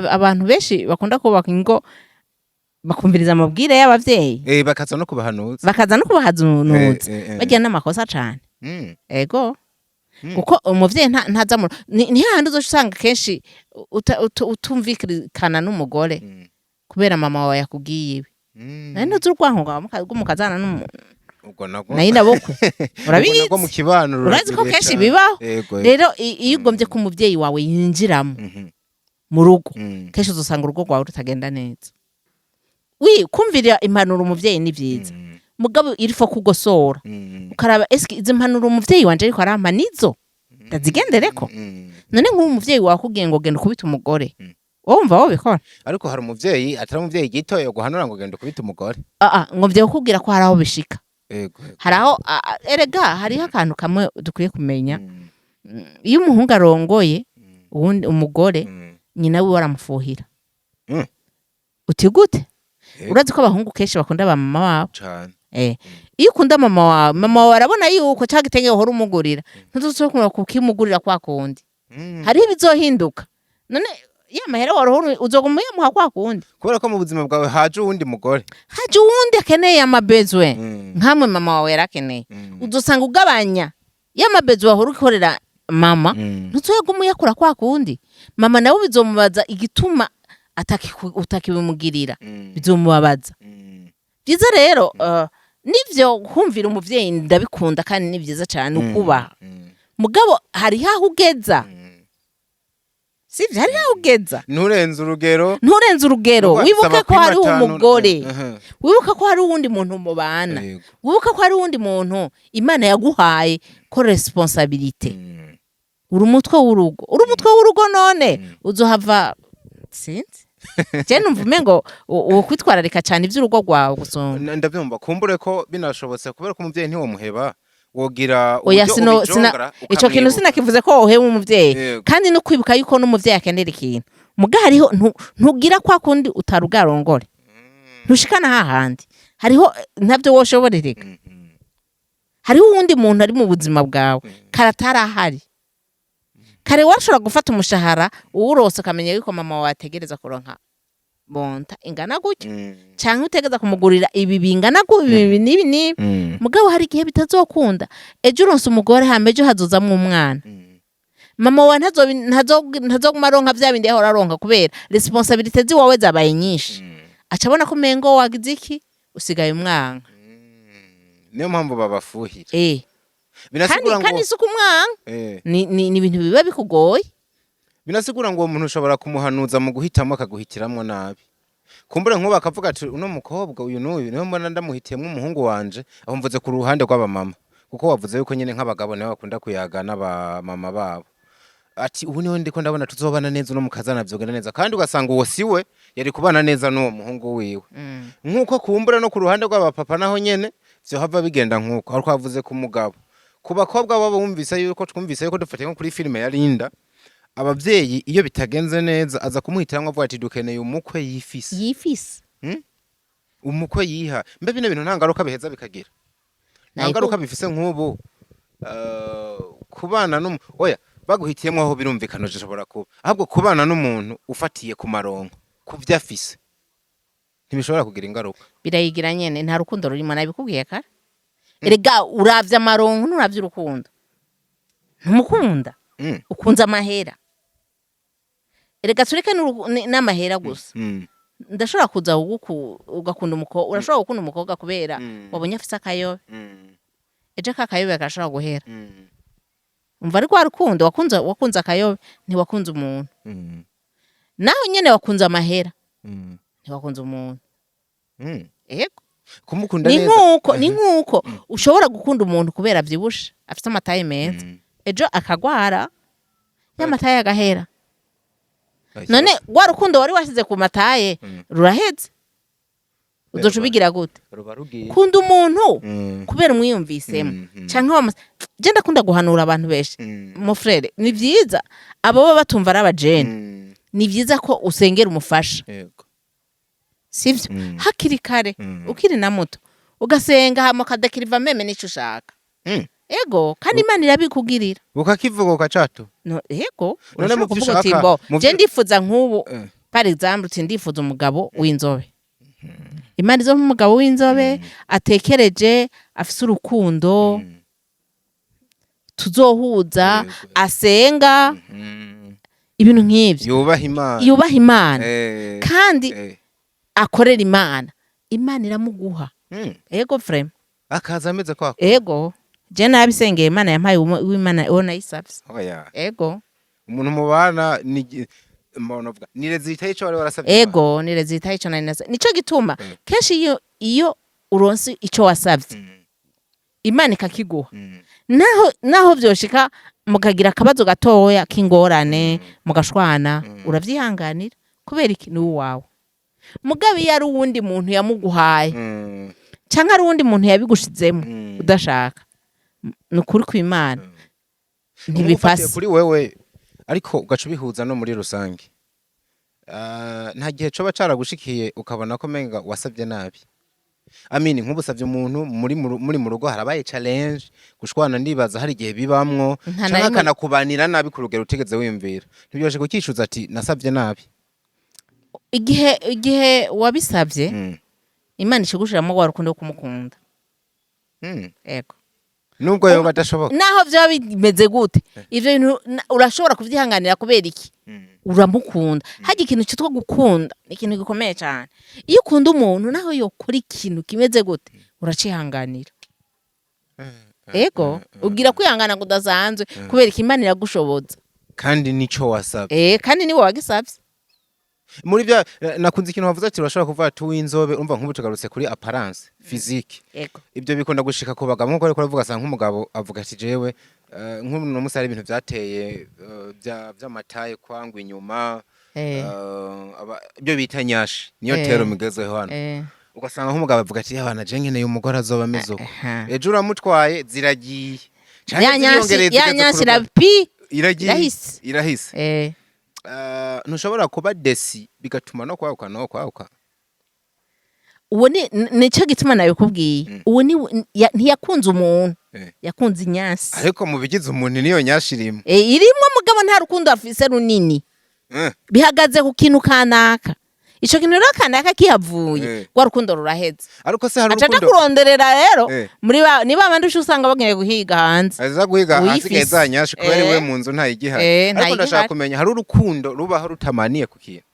abantu benshi bakunda kubaka ingo, bakumviriza amabwire y'abavyeyi. Bakaza no kubahanuza. Bakaza no kubahanuza. Bagira n'amakosa cane. Ego. Kuko umuvyeyi ntaza mu ni hahandi uzoca usanga kenshi utumvikana n'umugore kubera mama wawe yakubwiye ibi. Nari ntuzi urwanko rwawe rw'umukazana. Ubwo nabwo Nayo nabukwe. Ubwo Urabizi. nabwo mu kibano Urazi ko ruragwiriye kenshi cane. bibaho. Yego. Rero iyo ugombye ko umuvyeyi wawe yinjiramo mu rugo, kenshi uzosanga urugo rwawe rutagenda neza. Wi kumvira impanuro umuvyeyi ni vyiza, mugabo il faut kugosora, ukaraba: eske izi mpanuro umuvyeyi wanje ariko arampa nizo ndazigendereko? None nk'ubu umuvyeyi wawe akubwiye ngo genda ukubite umugore, wowe wumva wobikora? Ariko hari umuvyeyi atari umuvyeyi gito yo guhanura ngo genda ukubite umugore. Ah, ah, ngo kukubwira ko hari aho bishika. Yego. Hari aho erega hariho akantu kamwe dukwiye kumenya. Iyo umuhungu arongoye uwundi umugore, nyina wiwe aramufuhira. Uti gute? Urazi ko abahungu kenshi bakunda ba mama wabo. Cane. Iyo ukunda mama wawe, mama wawe arabona yuko ca gitenge uhora umugurira ntuzosubira kukimugurira kwa kundi. Hariho ibizohinduka. None ya mahera wari uzoguma uyamuha kwa kundi? Kubera ko mu buzima bwawe haje uwundi mugore. Haje uwundi akeneye ama besoins nkamwe mama wawe yarakeneye. Uzosanga ugabanya ya ma besoins wahora ukorera mama. Ntuzoyaguma uyakora kwa kundi. Mama nawe bizomubaza igituma utakibimugirira. Bizomubabaza. Byiza rero, nivyo, kumvira umuvyeyi ndabikunda kandi ni byiza cyane ukubaha, mugabo hariho aho ugeza. Sivyo? Hariho aho ugeza. Nturenze urugero. Nturenze urugero. Nuko Wibuke saba ko hariho kuri batanu. umugore. Wibuke ko hari uwundi muntu mubana. Wibuke ko hari uwundi muntu Imana yaguhaye ko responsabilité. Uri umutwe w'urugo, uri umutwe w'urugo. None uzohava, sinzi, je numva umengo uwo kwitwararika cyane iby'urugo rwawe gusumba. Ndabyumva. Kumbure ko binashobotse, kubera ko umuvyeyi ntiwomuheba, wogira Oya, uburyo sino sina ubijongera ico kintu. ukamwibuka. Sinakivuze ko woheba umuvyeyi. Kandi no kwibuka yuko n'umuvyeyi akenera ikintu, muga hariho ntugira kwa kundi utari ubwarongore, ntushikana hahandi hariho ntabyo woshoborereka. Hariho uwundi muntu ari mu buzima bwawe kare atarahari. Kare washobora gufata umushahara uwurose, ukamenya yuko mama wawe ategereza kuronka bonta ingana gutya, canke utegereza kumugurira ibi bingana gutya, ibi n'ibi n'ibi. Mugabo hari igihe bitazokunda. Ejo uronse umugore, hama ejo hazozamwo umwana. Mama wawe ntazoguma aronka vya bindi yahora aronka, kubera responsabilités ziwawe zabaye nyinshi. Aca abona ko umengo wagize iki, usigaye umwanka. Niyo mpamvu babafuhira. Kandi Binasigura ngo kandi si ukumwanka, ni ibintu biba bikugoye. Binasigura ngo uwo muntu ushobora kumuhanuza mu guhitamo, akaguhitiramwo nabi. Kumbure nk'ubu akavuga ati: "Uno mukobwa uyu n'uyu niwe mbona ndamuhitiyemwo umuhungu wanje." Aho mvuze ku ruhande rw'abamama, kuko wavuze yuko nyine nk'abagabo nabo bakunda kuyaga n'abamama babo, ati: "Ubu niwe ndiko ndabona tuzobana neza, uno mukazana vyogenda neza." Kandi ugasanga uwo siwe yari kubana neza n'uwo muhungu wiwe. Nk'uko kumbura no ku ruhande rw'abapapa naho nyene vyohava bigenda nk'uko aho twavuze ku mugabo. Ku bakobwa babo bumvise yuko, twumvise yuko, dufatiye nko kuri filime ya Linda, abavyeyi iyo bitagenze neza aza kumuhitiramwo avuga ati: "Dukeneye umukwe yifise." Yifise. Umukwe yiha. Mbe bino bintu nta ngaruka biheza bikagira? Nta ngaruka bifise? Nk'ubu kubana n'umu, oya, baguhitiyemwo aho birumvikana ushobora kuba, ahubwo kubana n'umuntu ufatiye ku maronko, ku vyo afise, ntibishobora kugira ingaruka? Birayigira nyene. Nta rukundo rurimo, nabikubwiye kare. Erega uravye amaronko, nturavye urukundo, ntumukunda. Ukunze amahera. Erega tureke n'amahera gusa. Ndashobora kuza ugakunda umukobwa, urashobora gukunda umukobwa kubera wabonye afise akayobe. Ejo ka kayobe gashobora guhera. Umva, ariko rukundo wakunze, wakunze akayobe, ntiwakunze umuntu. Naho nyene wakunze amahera, ntiwakunze umuntu. Ego. Kumukunda Ni neza. nkuko ushobora gukunda umuntu kubera avyibushe, afite ama taille meza, ejo akagwara, y'ama taille agahera. None rwa rukundo wari washyize ku ma taille ruraheze, uzoca ubigira gute? Ruba rugiye. Kunda umuntu kubera umwiyumvisemo canke je ndakunda guhanura abantu benshi. Mon frère, ni vyiza, abo baba batumva ari abajene, ni vyiza ko usengera umufasha. Sivyo? Hakiri kare, ukiri na muto, ugasenga, hama ukadekiriva même n'ico ushaka. Ego, kandi Imana irabikugirira. Ukakivuga ukacato. No, ego. None Urashobora mu vyo kuvuga uti ushaka, mbo mu je ndifuza nk'ubu, par exemple, uti ndifuza umugabo w'inzobe. Imana izo umugabo w'inzobe atekereje, afise urukundo, tuzohuza, asenga, ibintu nk'ivyo. Yubaha Imana. Yubaha Imana kandi akorera Imana. Imana iramuguha. Ego, vraiment. Akaza ameze kwako. Ego, je nabisengeye, Imana yampaye uw'Imana uwo nayisavye. Oya. Ego. Umuntu mubana ni mbona uvuga ni résultat y'ico wari warasavye Imana. Ego, ni résultat y'ico nari nasavye. Nico gituma kenshi iyo uronse ico wasavye, Imana ikakiguha, naho vyoshika mukagira akabazo gatoya k'ingorane, mugashwana, uravyihanganira. Kubera iki? Ni uwawe. Mugabo iyo ari uwundi muntu yamuguhaye, canke ari uwundi muntu yabigushizemo udashaka, ni ukuri kw'Imana Ufatiye ntibipasa. kuri wewe, ariko ugaca ubihuza no muri rusange. Ah, nta gihe coba caragushikiye ukabona ko menga wasabye nabi? Amini nk'ubu usavye umuntu muri mu rugo, harabaye challenge, gushwana, ndibaza hari igihe bibamwo, Nta na canke rimwe. akanakubanira nabi ku rugero utigeze wiyumvira, ntibyoshe kukicuza ati nasabye nabi? Igihe wabisabye, Imana ikigushiramo rwa rukundo rwo kumukunda. Ego. Nubwo yoba adashoboka? Naho vyaba bimeze gute, ivyo bintu urashobora kuvyihanganira. Kubera iki? Uramukunda. Harya ikintu citwa gukunda ni ikintu gikomeye cane. Iyo ukunda umuntu, naho yokora ikintu kimeze gute, uracihanganira. Ego, ugira kwihangana kudasanzwe. Kubera iki? Imana iragushoboza. Kandi nico wasabye. Eh, kandi niwe wagisavye. Muri bya nakunze ikintu wavuze ati urashobora kuvuga ati uw'inzobe. Urumva nk'ubu tugarutse kuri apparence physique. Ego. Ibyo bikunda gushika ku bagabo, nkuko ariko aravuga, asanga nk'umugabo avuga ati jewe nk'uno munsi hari ibintu byateye vy'amataye kwangwa inyuma, ibyo bita nyashi, niyo tero migezeho hano. Ugasanga nk'umugabo avuga ati abana je nkeneye umugore azoba ameze uko. Ejo uramutwaye, ziragiye. Canke Ya nyansi ziriyongereye, ya zigeze ku nyansi rugero. irapi. Iragiye. Irahise. Irahise. Ntushobora kuba déçu, bigatuma no kwaguka no kwaguka. Uwo ni nico gituma nabikubwiye. Uwo ni ntiyakunze umuntu, yakunze inyansi. Ariko mu bigize umuntu niyo nyashi irimo. Eh, irimwo, mugabo nta rukundo afise runini. Bihagaze ku kintu kanaka. Ico kintu rero kanaka kihavuye, rwa rukundo ruraheze. Ariko se hari Aca aja urukundo kuronderera rero muri ba ni ba bandi uca usanga bagiye guhiga hanze. Aza guhiga Uyifise. hasigaye za nyashi kubera iwe mu nzu ntayigihari. Ariko ndashaka Ntayigihari. kumenya, hari urukundo rubaho rutamaniye ku kintu?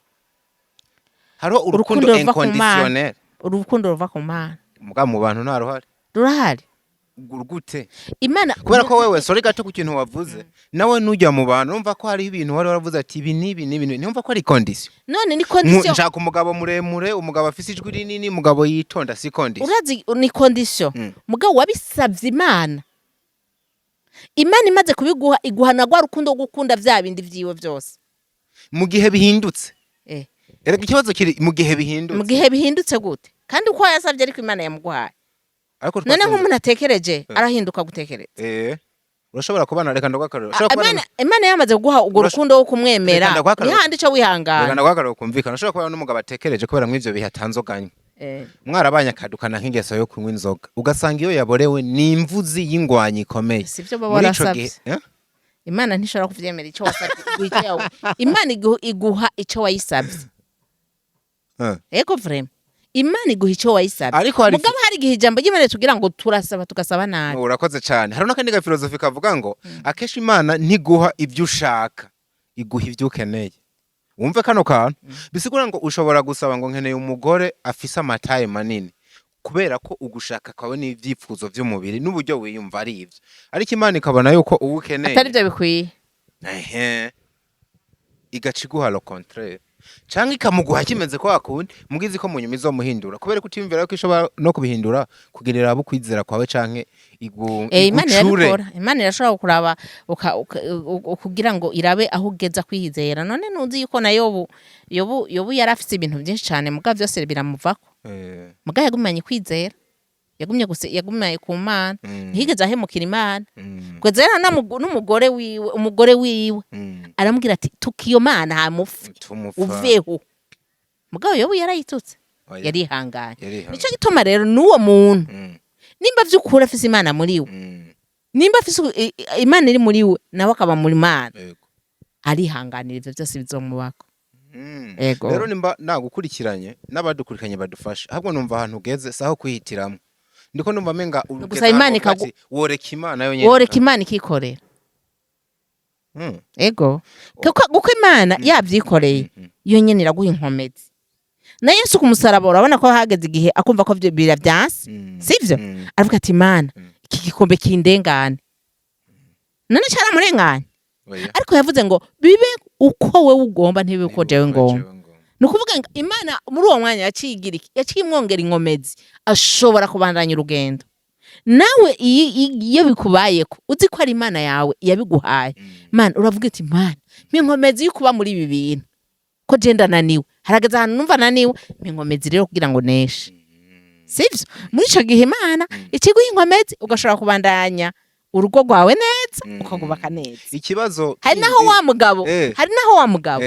Hariho urukundo Urukundo ruva ku Mana. inconditionnel. Urukundo ruva ku Mana. Muga mu bantu nta ruhari. Rurahari. Gute? Imana. Kubera ko wewe, sorry gato ku kintu wavuze, nawe nujya mu bantu urumva ko hariho ibintu wari waravuze ati ibi n'ibi n'ibi, ntiwumva ko ari condition? None ni condition. Nshaka umugabo muremure, umugabo afise ijwi rinini, umugabo yitonda, si condition? Urazi ni condition. Mugabo wabisavye Imana, Imana imaze kubiguha, iguhana rwa rukundo rwo gukunda vya bindi vyiwe vyose. Mu gihe bihindutse. Erega ikibazo kiri mu gihe bihindutse. Mu gihe bihindutse gute kandi uko yasavye ariko Imana yamuguhaye? Ariko None twasenze- nk'umuntu atekereje arahinduka gutekereza. Urashobora kubana, reka ndaguha ushobora kubana. Imana yamaze kuguha urwo rukundo wo kumwemera, Reka ndaguha akarorero. ni handi ico Reka wihangana. ndaguha akarorero kumvikana. Ushobora kubana n'umugabo atekereje, kubera mw'ivyo bihe atanzoganywe, mwarabanye akadukana nk'ingeso yo kunywa inzoga, ugasanga iyo yaborewe ni imvuzi y'ingwanyi ikomeye. Sivyo baba Muri ico warasavye. gihe, eh? Imana ntishobora kuvyemera. Ico wasavye, iguha ico yawe. Imana iguha ico wayisavye. Ego, vraiment, Imana iguha ico wayisavye. Ariko hari Mugabo hari igihe ijambo ry'Imana tugira ngo turasaba, tugasaba nabi. Urakoze cyane. Hari n'akandi gafilosofi kavuga ngo akenshi Imana ntiguha ibyo ushaka, iguha ibyo ukeneye. Wumve kano kantu, bisigura ngo ushobora gusaba ngo nkeneye umugore afise amataye manini, kubera ko ugushaka kwawe n'ibyifuzo by'umubiri n'uburyo wiyumva ari ibyo, ariko Imana ikabona yuko uwo ukeneye Atari byo bikwiye. Ehe, igaca iguha le contraire, canke ikamuguha kimeze kwa kundi, mugizi ko mu nyuma izomuhindura, kubera ko utiyumvira ko ishobora no kubihindura kugira irabe ukwizera kwawe canke Imana igucure. irabikora. Imana irashobora kuraba kugira ngo irabe aho ugeza kwizera. None ntuzi yuko na Yobu yari afise ibintu byinshi cyane, mugabo byose biramuvako? Mugabo yagumanye kwizera, yagumye gusa, yagumanye ku Mana, ntiyigeze ahemukira Imana. Kugeza rero n'umugore wiwe, umugore wiwe aramubwira ati tuka iyo Mana hamufe. Tumufa. Uveho. Mugabo Yobu yarayitutse? Oya. Yarihanganye. Yarihanganye. Nico gituma rero n'uwo muntu, nimba vy'ukuri afise Imana muri we, nimba afise Imana iri muri we, nawe akaba muri Mana, arihanganira ivyo byose bizomubako. Ego. Rero nimba nagukurikiranye n'abadukurikiranye badufashe, ahubwo numva ahantu ugeze saho kwihitiramo, ndiko numva menga ugeze Gusaba Imana ahantu uvuga ati, woreka Imana yonyene. Woreka Imana ikikorera. Ego, kuko Imana yavyikoreye, yo nyene iraguha inkomezi. Na Yesu ku musaraba, urabona ko hageze igihe akumva ko biravyanse, sivyo? Aravuga ati: "Imana, iki gikombe kindengane." None caramurenganye? Oya. Ariko yavuze ngo: "Bibe uko wewe ugomba, ntibibe uko jewe ngomba." Ni ukuvuga ngo Imana muri uwo mwanya yaciye igira iki? Yaciye imwongera inkomezi, ashobora kubandanya urugendo. Nawe iyo bikubayeko, uzi ko ari Imana yawe yabiguhaye, Mana, uravuga ati: "Mana, mpa inkomezi yo kuba muri ibi bintu, ko je ndananiwe, harageze ahantu numva naniwe, mpa inkomezi rero kugira ngo neshe." Sivyo? Muri ico gihe Imana ikiguha inkomezi, ugashobora kubandanya urugo rwawe neza, ukagubaka neza. Ikibazo Hari naho wa mugabo, hari naho wa mugabo,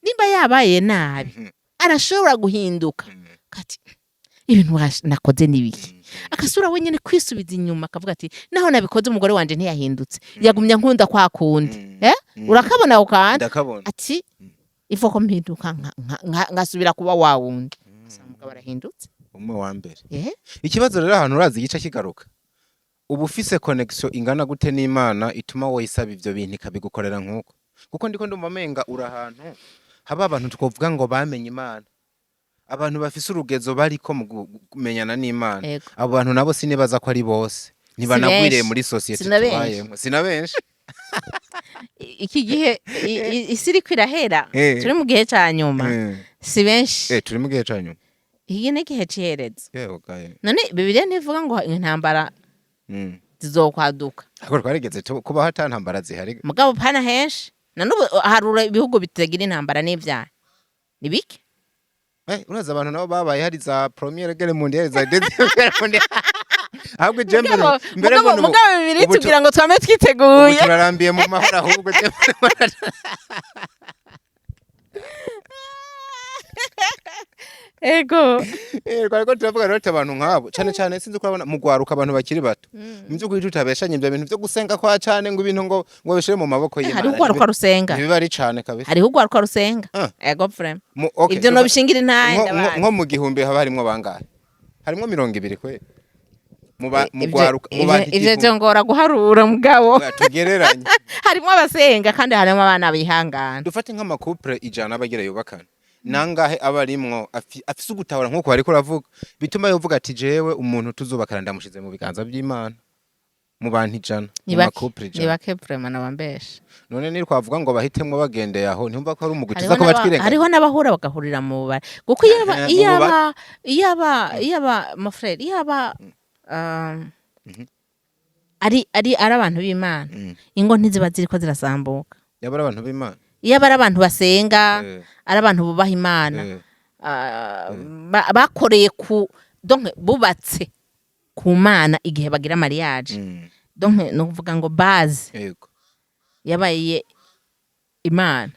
nimba yabaye nabi, arashobora guhinduka ati: "Ibintu nakoze nibiki?" Akasura wenyine kwisubiza inyuma, akavuga ati: "Naho nabikoze, umugore wanje ntiyahindutse, yagumya nkunda kwa kundi." Eh, urakabona ako kantu? Ndakabona. Ati: "Ifo ko mpinduka, ngasubira kuba wa wundi." Usanga umugabo arahindutse. Umwe wa mbere. Ikibazo rero, ahantu urazi igice kigaruka, uba ufise connection ingana gute n'Imana ituma woyisaba ivyo bintu ikabigukorera? Nk'uko kuko ndiko ndumva amenga uri ahantu haba abantu twovuga ngo bamenye Imana, abantu bafise urugezo bariko mu kumenyana n'Imana. Abo bantu nabo sinibaza ko ari bose, ntibanagwiriye Benshi. muri sosiyete Si na benshi. tubayemo, si na benshi. Iki gihe isi iriko irahera, turi mu gihe ca nyuma, si benshi. Turi mu gihe ca nyuma. Iki ni igihe c'iherezo. Yewe gaye. None Bibiliya ntivuga ngo intambara zizokwaduka? Ariko twarigeze kubaho ata ntambara zihari. Mugabo pana henshi. Na n'ubu harura ibihugu bitagira intambara n'ivyaha, ni bike. Uraza abantu nabo babaye hari za première guerre mondiale, za deuxième guerre mondiale, ahubwo je mbere mbere mbona Mugabo bibiri tubwira ngo twame ubu twiteguye. Turarambiye mu mahoro, ahubwo je mbona. Twariko turavuga rero ati abantu nk'abo, cane cane sinzi ko urabona mu gwaruka, abantu bakiri bato, mu by'ukuri tutabeshanye, ibyo bintu byo gusenga kwa cane, ngo ibintu ngo bishire mu maboko y'Imana, Hariho ugwaruka rusenga. ntibiba ari cane kabisa. Hariho ugwaruka rusenga. Ego, vraiment. Okay, Ivyo nobishingira intahe, ndabazi. Nko mu 1000 haba harimwo bangahe? Harimwo 20 kwe mu gwaruka, mu bantu Ivyo 1000. vyongora guharura, mugabo Oya, tugereranye. Harimo abasenga kandi harimo abana bihangana. Dufate nk'ama couple 100 abagira yubakana, nangahe aba arimwo afise ugutahura nk'uko bariko uravuga, bituma yovuga ati: "Jewe umuntu tuzubakana ndamushize mu biganza by'Imana"? Mu bantu 100, mu Ni bake. ma couple Ni 100. bake vraiment, nabambesha. None ni twavuga ngo bahitemwo bagendeye aho, ntimva ko ari umugwi Hariho tuza kuba twirengagiza? Hariho n'abahura bagahurira mu bubari, kuko iyo aba Mu iyo bubari. aba iyo aba iyo aba mon frère, iyo aba ari abantu b'Imana, ingo ntiziba ziriko zirasambuka. Yaba ari abantu b'Imana. Iyo aba ari abantu basenga, ari abantu bubaha Imana, bakoreye ku, donc bubatse ku Mana igihe bagira mariage, donc ni ukuvuga ngo base yabaye Imana,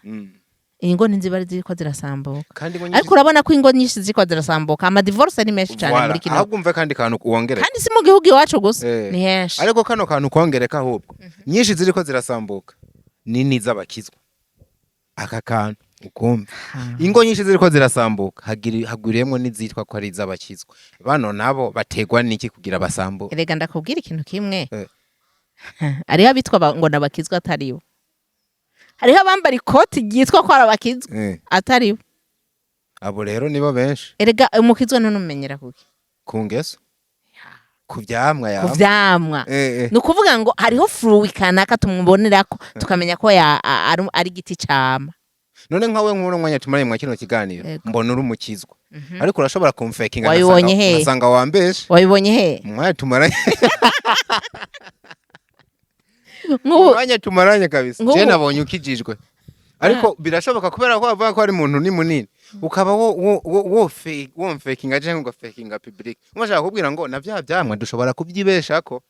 ingo ntiziba ziriko zirasambuka. Kandi ngo Ariko urabona ko ingo nyinshi ziriko zirasambuka, ama divorce ni menshi cyane Voilà. muri kino. Ahubwo umve kandi kantu wongere. Kandi si mu gihugu iwacu gusa, ni henshi. Ariko kano kantu kongereka, ahubwo nyinshi ziriko zirasambuka nini z'abakizwa. Aka kantu ukumva, ingo nyinshi ziriko zirasambuka, hagwiriyemwo n'izitwa ko ari iz'abakizwa. Bano nabo bategwa n'iki kugira basambuke? Erega ndakubwira ikintu kimwe. Hariho abitwa ngo nabakizwa ataribo, hariho abambara ikoti ryitwa ko ari abakizwa ataribo. Abo rero nibo benshi. Erega umukizwa none umumenyera kuki? Ku ngeso, ku vyamwa Ku yamwa. vyamwa. Ni ukuvuga ngo hariho fruit kanaka tumubonerako, tukamenya ko ari igiti cama. None nkawe, nk'uno mwanya tumaranye mwa kino kiganiro, mbona uri umukizwa, ariko urashobora kumfakinga. Wabibonye hehe? Nkasanga wambeshe. Wabibonye he? Mu mwanya tumaranye. Nk'ubu Umwanya tumaranye kabisa, je nabonye ukijijwe, ariko birashoboka, kubera ko bavuga ko ari umuntu ni munini, ukaba wo womfakinga cyangwa ugafakinga public. Umashaka kubwira ngo na vya vyamwa dushobora kubyibeshako,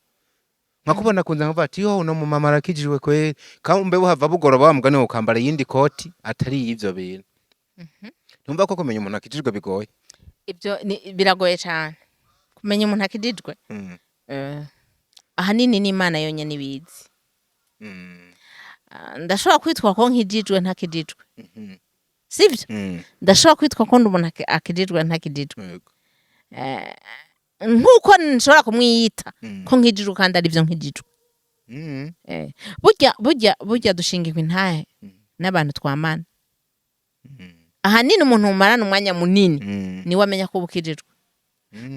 nkakubona kunze nkavuga ati: "Yo, uno mumama arakijijwe kweri." Kambe buhava bugoroba, wa mugani, ukambara iyindi koti atari iy'ivyo bintu. Ntumva ko kumenya umuntu akijijwe bigoye? Ibyo biragoye cyane kumenya umuntu akijijwe. Ahanini ni Imana yonyine ibizi. Ndashobora kwitwa ko nkijijwe ntakijijwe, sibyo? Ndashobora kwitwa ko ndi umuntu akijijwe ntakijijwe. Nk'uko nshobora kumwiyita ko nkijijwe kandi ari byo nkijijwe. Burya dushingirwa intahe n'abantu twamana. Ahanini umuntu mumarana umwanya munini niwe amenya ko uba ukijijwe.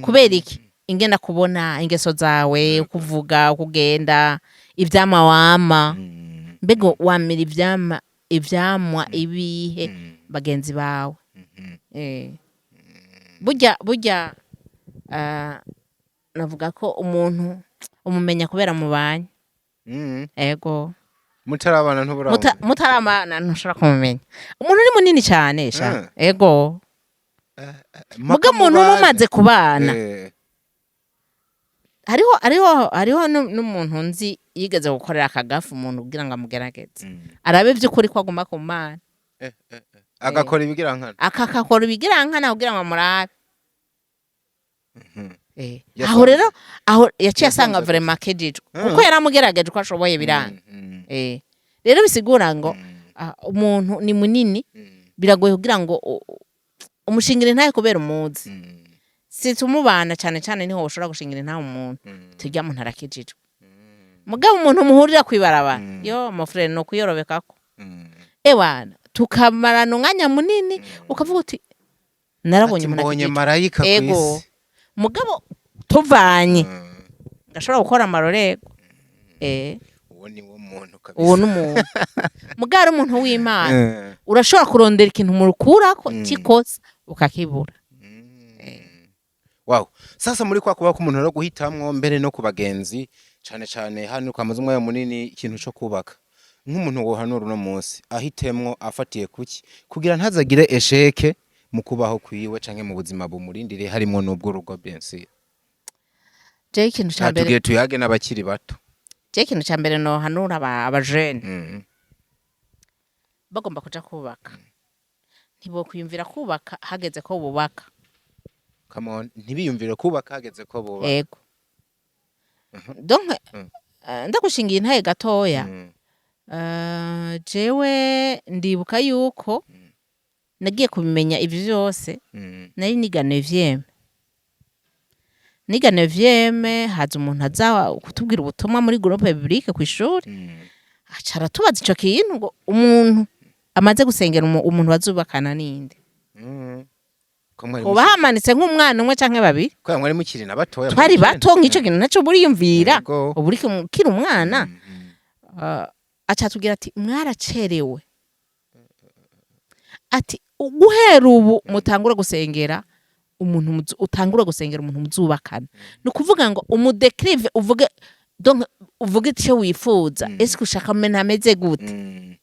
Kubera iki? Ingena kubona ingeso zawe, kuvuga, kugenda, ivyama wama. Mbega wamira ivyamwa ibihe bagenzi bawe? Burya navuga ko umuntu umumenya kubera mubanye. Ego. Mutarabana ntubura. Mutaramana ntushobora kumumenya. Umuntu ni munini cyane sha. Ego, muga umuntu mumaze kubana, hariho n'umuntu nzi yigeze gukorera akagafu umuntu kugira ngo amugerageze, arabe by'ukuri ko aguma ku Mana. Agakora ibigira nkana. Akakakora ibigirankana kugira ngo amurabe. Aho rero aho yaciye asanga Yasanze vraiment akejejwe, kuko yaramugerageje uko ashoboye biranga. Rero bisigura ngo umuntu ni munini, biragoye kugira ngo umushingire ntaye kubera umuzi. Si tumubana cyane cyane niho ushobora gushingira intahe umuntu, tujya muntu arakijijwe. Mugabo umuntu muhurira kwibarabara, yo mon frère, no kuyorobekako, ewana tukamarana umwanya munini, ukavuga uti narabonye Ati umuntu mbonye akijijwe. marayika ku Ego. isi. Mugabo tuvanye ngashobora gukora amarorerwa. Uwo ni wo muntu kabisa. Uwo ni umuntu, mugabo ari umuntu w'Imana. Urashobora kurondera ikintu murukurako kikosa ukakibura. Wow. Sasa muri kwa kuba k'umuntu rero guhitamwo mbere no ku bagenzi, cane cane hano kwamaze umwanya munini ikintu co kubaka, nk'umuntu wohanura uno munsi ahitemwo afatiye kuki kugira ntazagire échec mu kubaho kwiwe canke mu buzima bumurindiriye, harimwo n'ubw'urugo, bien sûr? Jewe ikintu ca mbere Tugiye tuyage n'abakiri bato. Jewe ikintu ca mbere nohanura abajene bagomba kuja kubaka, ntibokwiyumvira kubaka hageze ko bubaka. Come on, ntibiyumvire kubaka hageze ko bubaka. Ego. Donc ndagushingiye intaye gatoya. Jewe ndibuka yuko nagiye kubimenya ivyo vyose nari niga neuvième. Niga neuvième, haza umuntu aza kutubwira ubutumwa muri groupe biblique kw'ishuri, aca aratubaza ico kintu ngo umuntu amaze gusengera umuntu bazubakana ninde? Ko mwari Hoba hamanitse nk'umwana umwe canke babiri. Ko mwari mukiri na batoya. Twari bato, nk'ico kintu naco buriyumvira. Ubu uri ukiri umwana. Aca atubwira ati mwaracerewe, ati guhera ubu mutangura gusengera umuntu utangura gusengera umuntu muzubakana. Ni ukuvuga ngo umu décrive, uvuge, donc uvuge icyo wifuza. Ese ushaka umuntu ameze gute?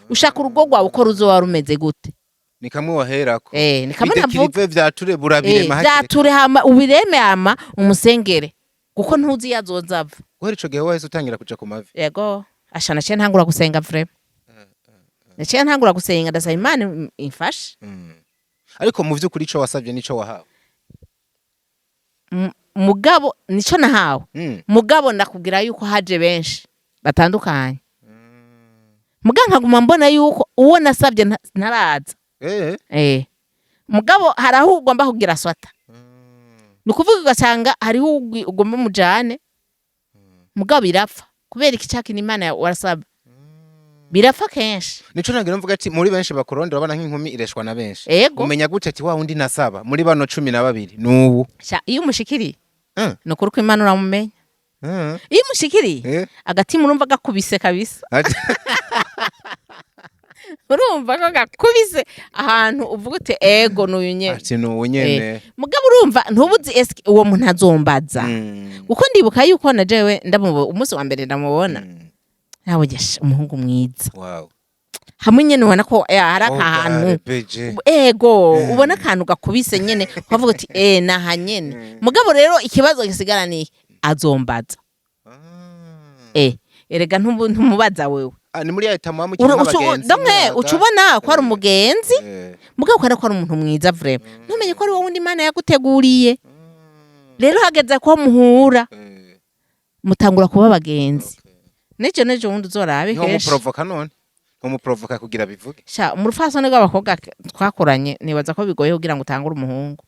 Ushaka urugo rwawe uko ruzoba rumeze gute? Ni kamwe waherako. Ni kamwe navuga. Bi décrive, vyature, burabirema hakiri kare. Vyature hama ubireme hama umusengere, kuko ntuzi iyo azoza ava. Guhera ico gihe wahise utangira kuja ku mavi. Yego, asha, naciye ntangura gusenga vraiment, naciye ntangura gusenga, ndasaba Imana imfashe. Ariko mu vy'ukuri ico wasavye nico wahawe? Mugabo nico nahawe. Mugabo ndakubwira yuko haje benshi batandukanye, muga nkaguma mbona yuko uwo nasabye ntaraza. Mugabo hari aho ugomba kugira swata, ni ukuvuga ugasanga hariho ugomba mujane, mugabo birapfa kubera iki cakina Imana warasaba, birapfa kenshi. Nico nagira mvuga ati muri benshi bakurondera, urabona nk'inkumi ireshwa na benshi. Ego. Umenya gute ati wa wundi nasaba muri bano 12 nubu? Sha, iyo umushikiriye, ni ukuri ko Imana uramumenya. Iyo umushikiriye, agatima urumva gakubise kabisa. Urumva ko gakubise ahantu uvuga uti ego, n'uyu nyene. Ati nubu nyene. Mugabo urumva ntubuzi eske uwo muntu azombaza, kuko ndibuka yuko na jewe ndamubona umunsi wa mbere ndamubona, nabonye umuhungu mwiza, hamwe nyene ubona ko hari akantu. Beje. Ego, ubona akantu gakubise nyene, ukavuga uti naha nyene. Mugabo rero ikibazo gisigara ni iki? Azombaza? Erega ntumubaza wewe. Ah, ni muri ya état muba mukiri nk'abagenzi, Donc muyaga. uca ubona ko ari umugenzi, mugabo ukabona ko ari umuntu mwiza vraiment, ntumenye ko ari wowe wundi Imana yaguteguriye. Rero hageze ko muhura, mutangura kuba abagenzi. Nejo wundi uzorabe Niho kenshi. muprovoka none, ntimuprovoka kugira bivuge? Sha, mu rufasoni rw'abakobwa twakoranye, nibaza ko bigoye kugira ngo utangure umuhungu.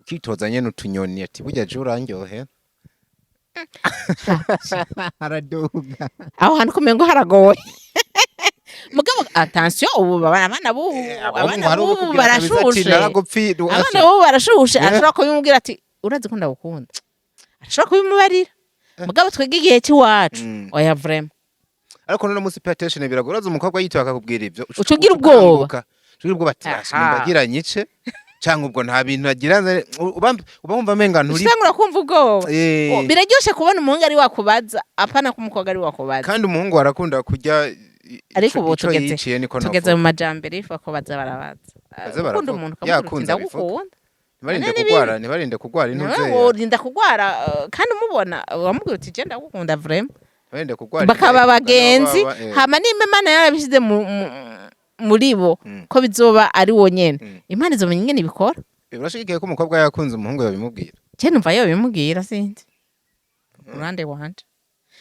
Ukitoza nyene utunyoni ati burya je urandyohe, araduga. Aho hantu kumengo haragoye. Mugabo attention, ubu abana bubu, Abahungu abana hari bubu ubukubwira kabisa ati, barashushe. "Naragupfi-" Abana bubu barashushe. Eh. Arashobora kubimubwira ati: "Urazi ko ndagukunda." Arashobora kubimubarira. Mugabo twebwe igihe cy'iwacu, oya, vraiment. Ariko none munsi pay attention, biragora. Urazi umukobwa yitoye akakubwira ivyo, Uca ugira ubwoba. ukanguka. Uca ugira ubwoba ati: "Asha, Aha. nimba nyice canke ubwo nta bintu agira." Uba wumva menga nturi Usanga urakumva ubwoba. Eh. Oh, biraryoshe kubona umuhungu ari wakubaza, apana ko umukobwa ari wakubaza. Kandi umuhungu arakunda kurya Ariko ubu ico tugeze yiciye, niko tugeze navuga. mu majambere, ifa ko baza barabaza. Baze Ukunda baravuga. umuntu ukamubwira uti: Yakunze abivuga. "Ndagukunda." Ntibarinde None ni kugwara, ntibarinde kugwara intuzeya. Worinda kugwara, kandi umubona wamubwira uti: "Je ndagukunda vraiment." Ntibarinde kugwara Bakaba indaya, abagenzi. baba, Hama nimba Imana yarabishyize muri bo ko bizoba ari wo nyene, Imana izomenya ingene ibikora. Urashigikiye ko umukobwa yakunze umuhungu yabimubwira? Je numva yo bimubwira, sinzi uruhande wanje.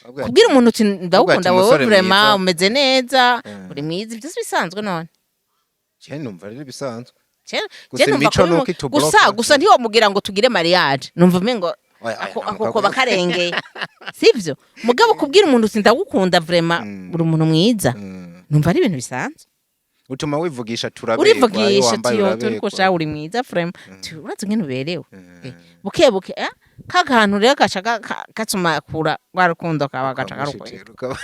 Abwira ati, Kubwira umuntu uti: "Ndagukunda ati, wewe, "Umusore vraiment, mwiza." umeze neza, uri mwiza," ibyo si bisanzwe none? Je numva rero bisanzwe. Gusa Je numva imico nuko itubloka. Gusa ntiwomubwira ngo tugire mariage, numva umengo Oya, oya, ako nta ako mukobwa- koba karengeye, sivyo? Mugabo kubwira umuntu uti: "Ndagukunda vraiment, uri umuntu mwiza," numva ari ibintu bisanzwe. Utuma wivugisha, turaberwa, iyo Urivugisha wambaye ati: "Yo, uraberwa." turi kusha, uri mwiza vraiment, urazi ingene uberewe." Buke buke, ka kantu rero gaca gatuma kura rwa rukundo kaba gaca karukwega. Ukamushikira, ukaba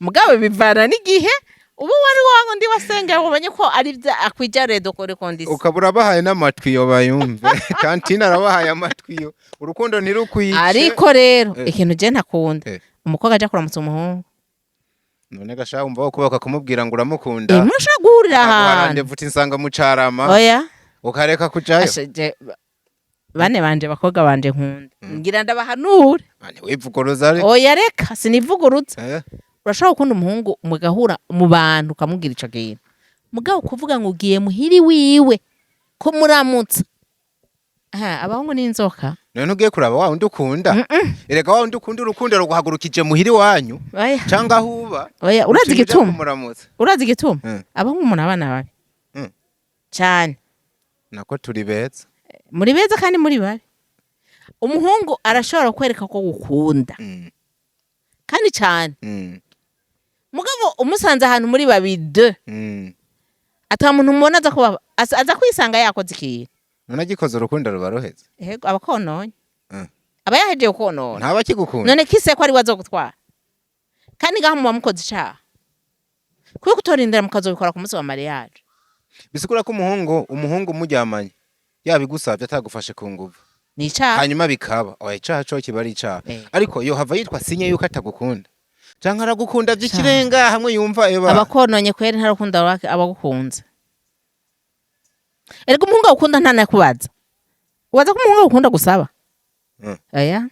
Mugabo bivana n'igihe ubu wari wangu ndi wasenga, umenye ko ari bya akwija redo kore kondisi. Ukaba urabahaye n'amatwi yo bayumve. Tantine arabahaye amatwi yo, urukundo ntirukwice. Ariko rero ikintu je ntakunda, umukobwa aja kuramutsa umuhungu. None gasha wumva wo kubaka kumubwira ngo uramukunda, Murashobora guhurira akaguha ahantu. rendez-vous uti: "Nsanga mu Carama," Oya. ukareka kujayo? Asha, bane banje, bakobwa banje nkunda, ngira ndabahanure. Ntiwivuguruza ariko. Oya, reka, sinivugurutsa. Urashobora gukunda umuhungu, mugahura mu bantu, ukamubwira ico kintu. Mugabo kuvuga ngo ugiye muhiri wiwe ko muramutsa, aha, abahungu n'inzoka. None ugiye kuraba wa wundi ukunda, erega wa wundi ukunda, urukundo ruguhagurukije muhiri wanyu Oya. cyangwa aho uba. Oya, urazi uciye uja igituma? kumuramutsa. Urazi igituma? Abahungu umuntu abana babi cyane. Nako turi beza. Muri beza kandi muri babi. Umuhungu arashobora kwereka ko gukunda kandi cyane, mugabo umusanze ahantu muri babiri de, ata muntu mubona, aza kuba aza kwisanga yakoze ikintu. None agikoze urukundo ruba ruheze? Ego, aba kononye. Aba yahejeje konona. Ntaba akigukunda. None kise ko ari we azogutwara, kandi ngaho muba mukoze icaha, kuko kutorindira mukazobikora ku munsi wa mariage. Bisigura ko umuhungu muryamanye yabigusabye, atagufashe ku nguvu, Ni icaha. hanyuma bikaba, oya, icaha co kiba ari icaha. Ariko yohava yitwa sinye yuko atagukunda, canke aragukunda vy'ikirenga hamwe yumva eba. Abakononye kweri, nta rukundo abagukunze. Erega umuhungu agukunda ntanakubaza. Ubaza ko umuhungu agukunda gusaba? Oya,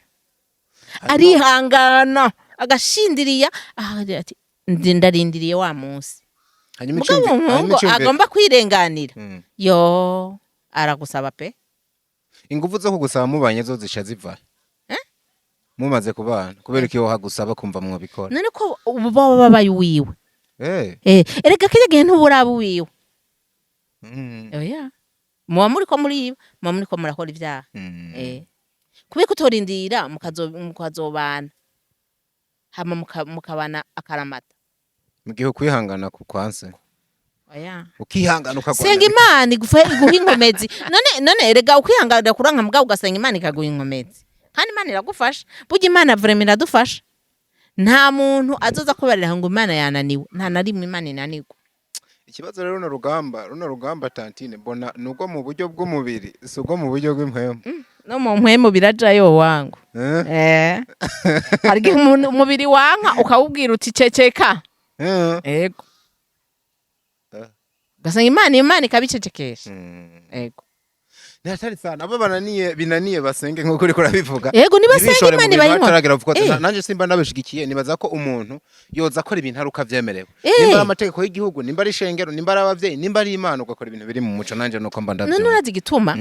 arihangana, agashindiriya, ahagira ati: "Ndi ndarindiriye wa munsi." Hanyuma Mugabo hanyuma umuhungu agomba kwirenganira, yo aragusaba pe. Inguvu zo kugusaba mubanye zo zisha ziva Eh? mumaze kubana, kubera ko iyo hagusaba kumva mwobikora. None ko ubu baba babaye uwiwe? Erega kirya gihe ntuburaba uwiwe. Oya, muba muriko muriba, muba muriko murakora ivyaha. Kubera kutorindira mukazobana, hama mukabana akaramata. Mu gihe ukwihangana kukwanse, Oya. ukihangana ukagwana. Senga Imana iguha inkomezi. None erega ukwihanganira kuranka, mugabo ugasenga Imana ikaguha inkomezi, kandi Imana iragufasha. Burya Imana vraiment iradufasha. Nta muntu azoza kubarira ngo Imana yananiwe, nta na rimwe Imana inanirwa. Ikibazo rero, runo rugamba tantine mbona nubwo mu buryo bw'umubiri, si ubwo mu buryo bw'impwemu. No mu mpwemu birajayo wangu. Eh? Hari igihe umubiri wanka, ukawubwira uti: "Ceceka." Ego. Ugasanga Imana ikabicecekesha. Ego. Ni hatari sana. Abo bananiye, binaniye basenge nkuko uriko urabivuga. Ego, nibasenga Ntibishore mu Imana bintu ibahe inkoni. bataragera kuko nanje simba nabishigikiye. Nibaza ko umuntu yoza akora ibintu ari uko avyemerewe, nimba ari amategeko y'igihugu, nimba ari ishengero, nimba ari abavyeyi, nimba ari Imana, ugakora ibintu biri mu muco. Nanje nuko mba None ndavyumva. urazi igituma?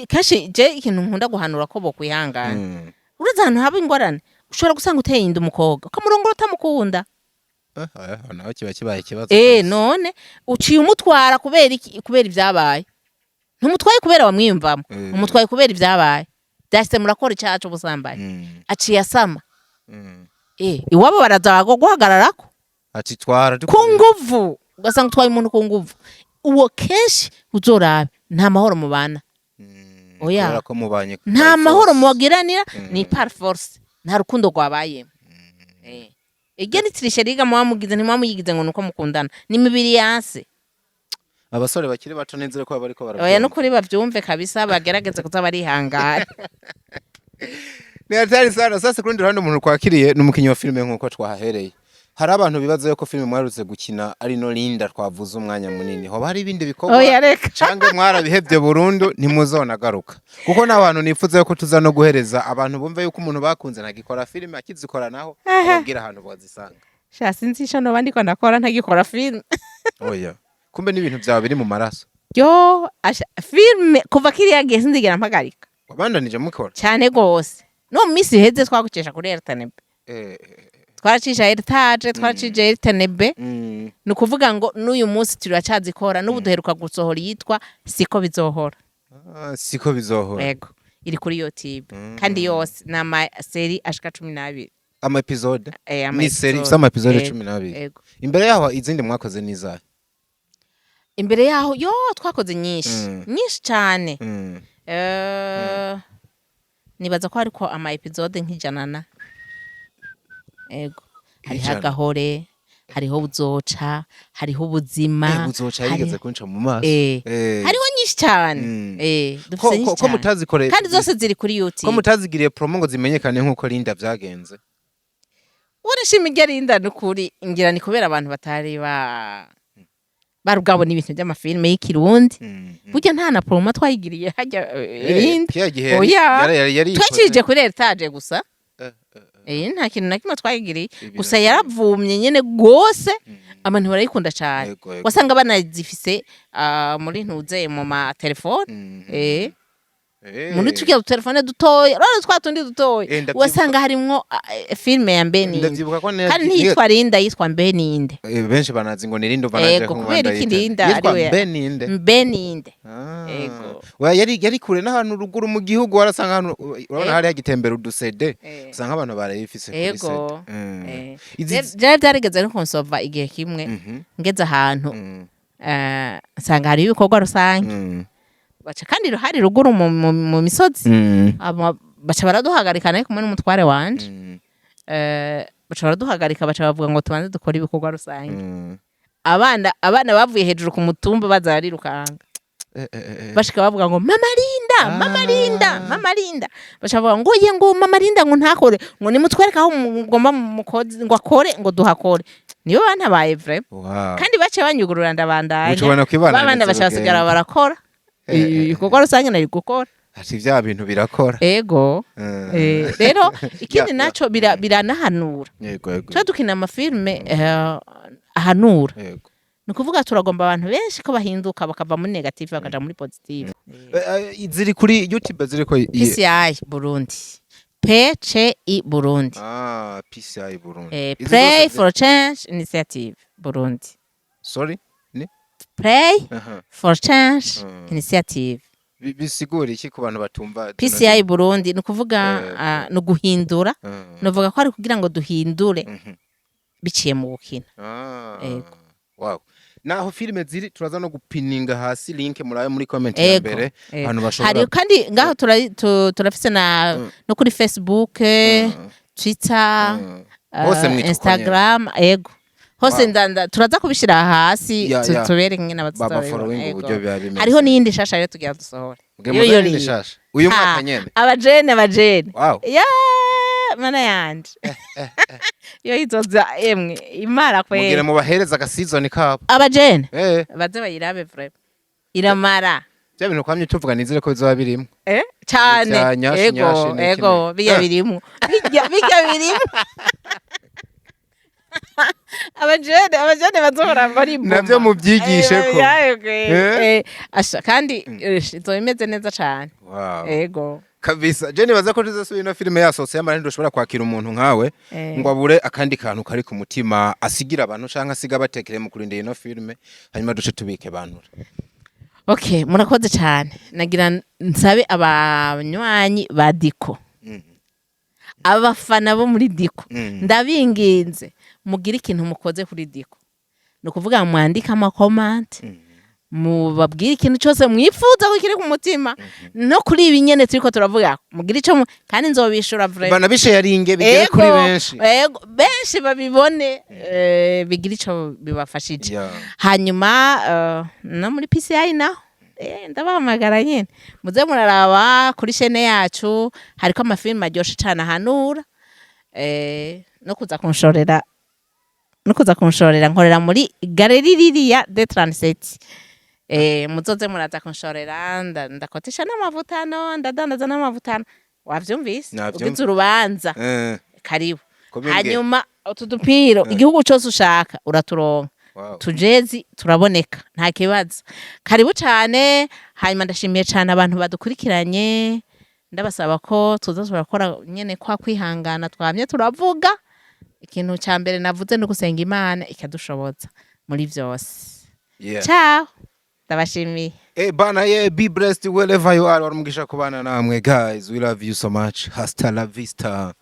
Kenshi je ikintu nkunda guhanura ko bokwihangana. Urazi ahantu haba ingorane, ushobora gusanga uteye inda umukobwa, ukamurongora utamukunda. Nawe kiba kibaye ikibazo kabisa. None uciye umutwara kubera iki? Kubera ibyabaye. Ntumutwaye kubera wamwiyumvamo, umutwaye kubera ibyabaye byahise, murakora icyaha c'ubusambanyi. Aciye asama. Iwabo baraza guhagararako. Ati twara Ku nguvu, ugasanga utwaye umuntu ku nguvu. Uwo kenshi uzorabe nta mahoro mubana. Oya. Kubera ko mubanye Nta by mahoro force. mubagiranira, ni par force, nta rukundo rwabayemo. Iryo ni tricherie muba mugize, ntimuba muyigize ngo nuko mukundana, ni imibiri yanse. Abasore bakiri bato nizere ko bariko Oya. barabyumva. Nukuri bavyumve kabisa, bagerageze kuza barihangana. Ni hatari sana. Sasa kurundi ruhande, umuntu kwakiriye ni umukinyi wa filime. Nkuko twahahereye, hari abantu bibaza yuko filime mwarutse gukina ari no Linda twavuze umwanya munini. Hoba hari ibindi bikorwa Oya, reka. canke mwarabihevye burundu ntimuzonagaruka? Kuko n'abantu nifuza yuko tuza no guhereza abantu bumve yuko umuntu bakunze ntagikora filime akizikora, naho ababwira ahantu bozisanga. Sha, sinzi ico noba ndiko ndakora ntagikora filime. Oya, kumbe n'ibintu vyawe biri mu maraso. Yo asha, filime kuva kiriya gihe sinzigera mpagarika. Wabandanije mukora. Cyane gose. No mu minsi iheze twagucisha kuri RTNB. Twaracisha Heritage, twaracije RTNB. Ni ukuvuga ngo n'uyu munsi turacazikora. N'ubu duheruka gusohora iyitwa "Siko Bizohora". Ah, "Siko Bizohora". Yego, iri kuri YouTube. Kandi yose ni ama séries ashika 12. Ama episode? Ama Ni série episode. ifise ama episode Ego, 12? Ego. Imbere yaho izindi mwakoze n'izahe? Imbere yaho yo twakoze nyinshi, nyinshi cyane. Nibaza ko hariko ama episode nk'ijana na, ego, hariho 100. "Agahore", hariho "Buzoca", hariho "Ubuzima". "Buzoca" yigeze kunca mu maso. Hariho nyinshi cyane. Ko, Dufise nyinshi ko cyane. mutazikoreye Kandi zose ziri kuri ko YouTube. mutazigiriye promo ngo zimenyekane nkuko Linda vyagenze? Urashima iryo Linda, nukuri ngira ni kubera abantu batari ba bari ubwabona ibintu by'amafilime y'ikirundi. Burya nta na promo twayigiriye hajya Linda. Kiya gihe Oya. yari yikoze. Twakirije kuri Heritage gusa. Nta kintu na kimwe twayigiriye. Ibintu Gusa yaravumye nyene gose, abantu barayikunda cyane. Yego, yego. Wasanga banazifise muri ntuze mu ma telefone. Muri tugiye dutelefone dutoya, urabona twa tundi dutoya. Ndavyibuka. Wasanga harimwo filime ya "Mbe Ninde". Ndavyibuka ko Kandi ntiyitwa Linda, yitwa "Mbe Ninde". Benshi banazi ngo ni Linda uva naje. Ego, kubera iki Linda yitwa ariwe- "Mbe Ninde"? "Mbe Ninde". Ah. Ego. Oya, yari kure n'ahantu ruguru mu gihugu, warasanga ahantu urabona hari hagitembera udusede, usanga abantu barayifise kuri CD. Vyari byarigeze no kunsova igihe kimwe, ngeze ahantu nsanga hari ibikorwa rusange, baca kandi hari ruguru mu misozi. Baca baraduhagarika, nari kumwe n'umutware wanje. Baca baraduhagarika, baca bavuga ngo tubanze dukore ibikorwa rusange. Abana bavuye hejuru ku mutumba baza barirukanga. Bashika bavuga ngo "Mama Linda, Mama Linda, Mama Linda". Baca bavuga ngo ye ngo Mama Linda ngo ntakore, ngo nimutwereke aho mugomba mukoze ngo akore, ngo duhakore. Nibo bantabaye vrai. Kandi bace banyugurura, ndabandanya. Uca ubona kwibana Babana baca basigara barakora ibikorwa rusange nari gukora. Ati vya bintu birakora. Ego. Rero ikindi naco biranahanura. Yego yego. Tuba dukina amafilme ahanura. Ni ukuvuga turagomba abantu benshi ko bahinduka, bakava muri négative bakaja muri positive. Ziri kuri YouTube, ziriko PCI Burundi, PCI Burundi. Ah, PCI Burundi. Izi Play zose for Change Initiative Burundi. Sorry, ni Play Aha. for Change Initiative. Bisigura iki ku bantu batumva? PCI Burundi ni ukuvuga ni uguhindura. Nuvuga ko ari kugira ngo duhindure biciye mu gukina. Ego. Wow. Naho filime ziri, turaza no gupininga hasi link murabe muri comment ya Ego, mbere ego. abantu bashobora. Hari kandi ngaho turafise na no kuri Facebook, Twitter, Hose mwitwa uko nyene. Instagram, ego, hose. Turaza kubishira hasi tubereke ingene Baba abazoza. following uburyo biba bimeze. Hariho n'iyindi shasha rero tugira dusohore. Mwe Yo, muzane yo, n'iyindi riyo. shasha uyu Ha, mwaka nyene? Abajene, abajene. Ya mana yanje, yo izoza emwe imara Mugire kwera. mubahereza agasizoni kabo. Abajene baze bayirabe, vraiment iramara. Bya bintu kwamye tuvuga, nizere ko bizoba birimo. Cane. Vya nyashi, Ego. nyashi n'iki Ego, bijya birimwo, bijya birimwo. Abajene bazohora bari boma. Navyo muvyigishe ko. Asha, kandi izoba imeze neza cane. Ego. Kabisa, je nibaza ko tuzasubira ino filime yasohotse yamara. Ntidushobora kwakira umuntu nkawe ngo abure akandi kantu kari ku mutima asigira abantu canke asiga batekere mu kurinda ino filime, hanyuma duce tubike banura. Okay, murakoze cyane. Nagira nsabe abanywanyi ba Diko, abafana bo muri Diko, ndabinginze. Mugire ikintu mukoze kuri Diko, ni ukuvuga mwandike ama comments, mubabwire ikintu cyose mwifuza ko kiri ku mutima no kuri ibi nyene turiko turavuga. Mugire ico kandi nzobishura vraiment. Banabisharinge bigere kuri benshi. Ego, benshi babibone, bigire ico bibafashije. Hanyuma no muri PCI naho ndabahamagara nyene, muze muraraba kuri chaîne yacu, hariko amafilmu aryoshe cane ahanura, no kuza kunshorera. Nkorera muri galerie ririya de 37. Muzoze muraza kunshorera, ndakotesha n'amavutano, ndadandaza n'amavutano, wavyumvise? Navyumvise. Ugize urubanza, karibu. Komine. Hanyuma utu dupiro, igihugu cose ushaka uraturonka. Tujezi turaboneka, nta kibazo, karibu cane. Hanyuma ndashimiye cane abantu badukurikiranye, ndabasaba ko tuza turakora nyene kwa kwihangana twamye turavuga. Ikintu ca mbere navuze no gusenga Imana ikadushoboza muri vyose. Ciao, ndabashimiye. Eh bana, yeah, be blessed wherever you are. Wari umugisha kubana namwe guys. We love you so much. Hasta la vista.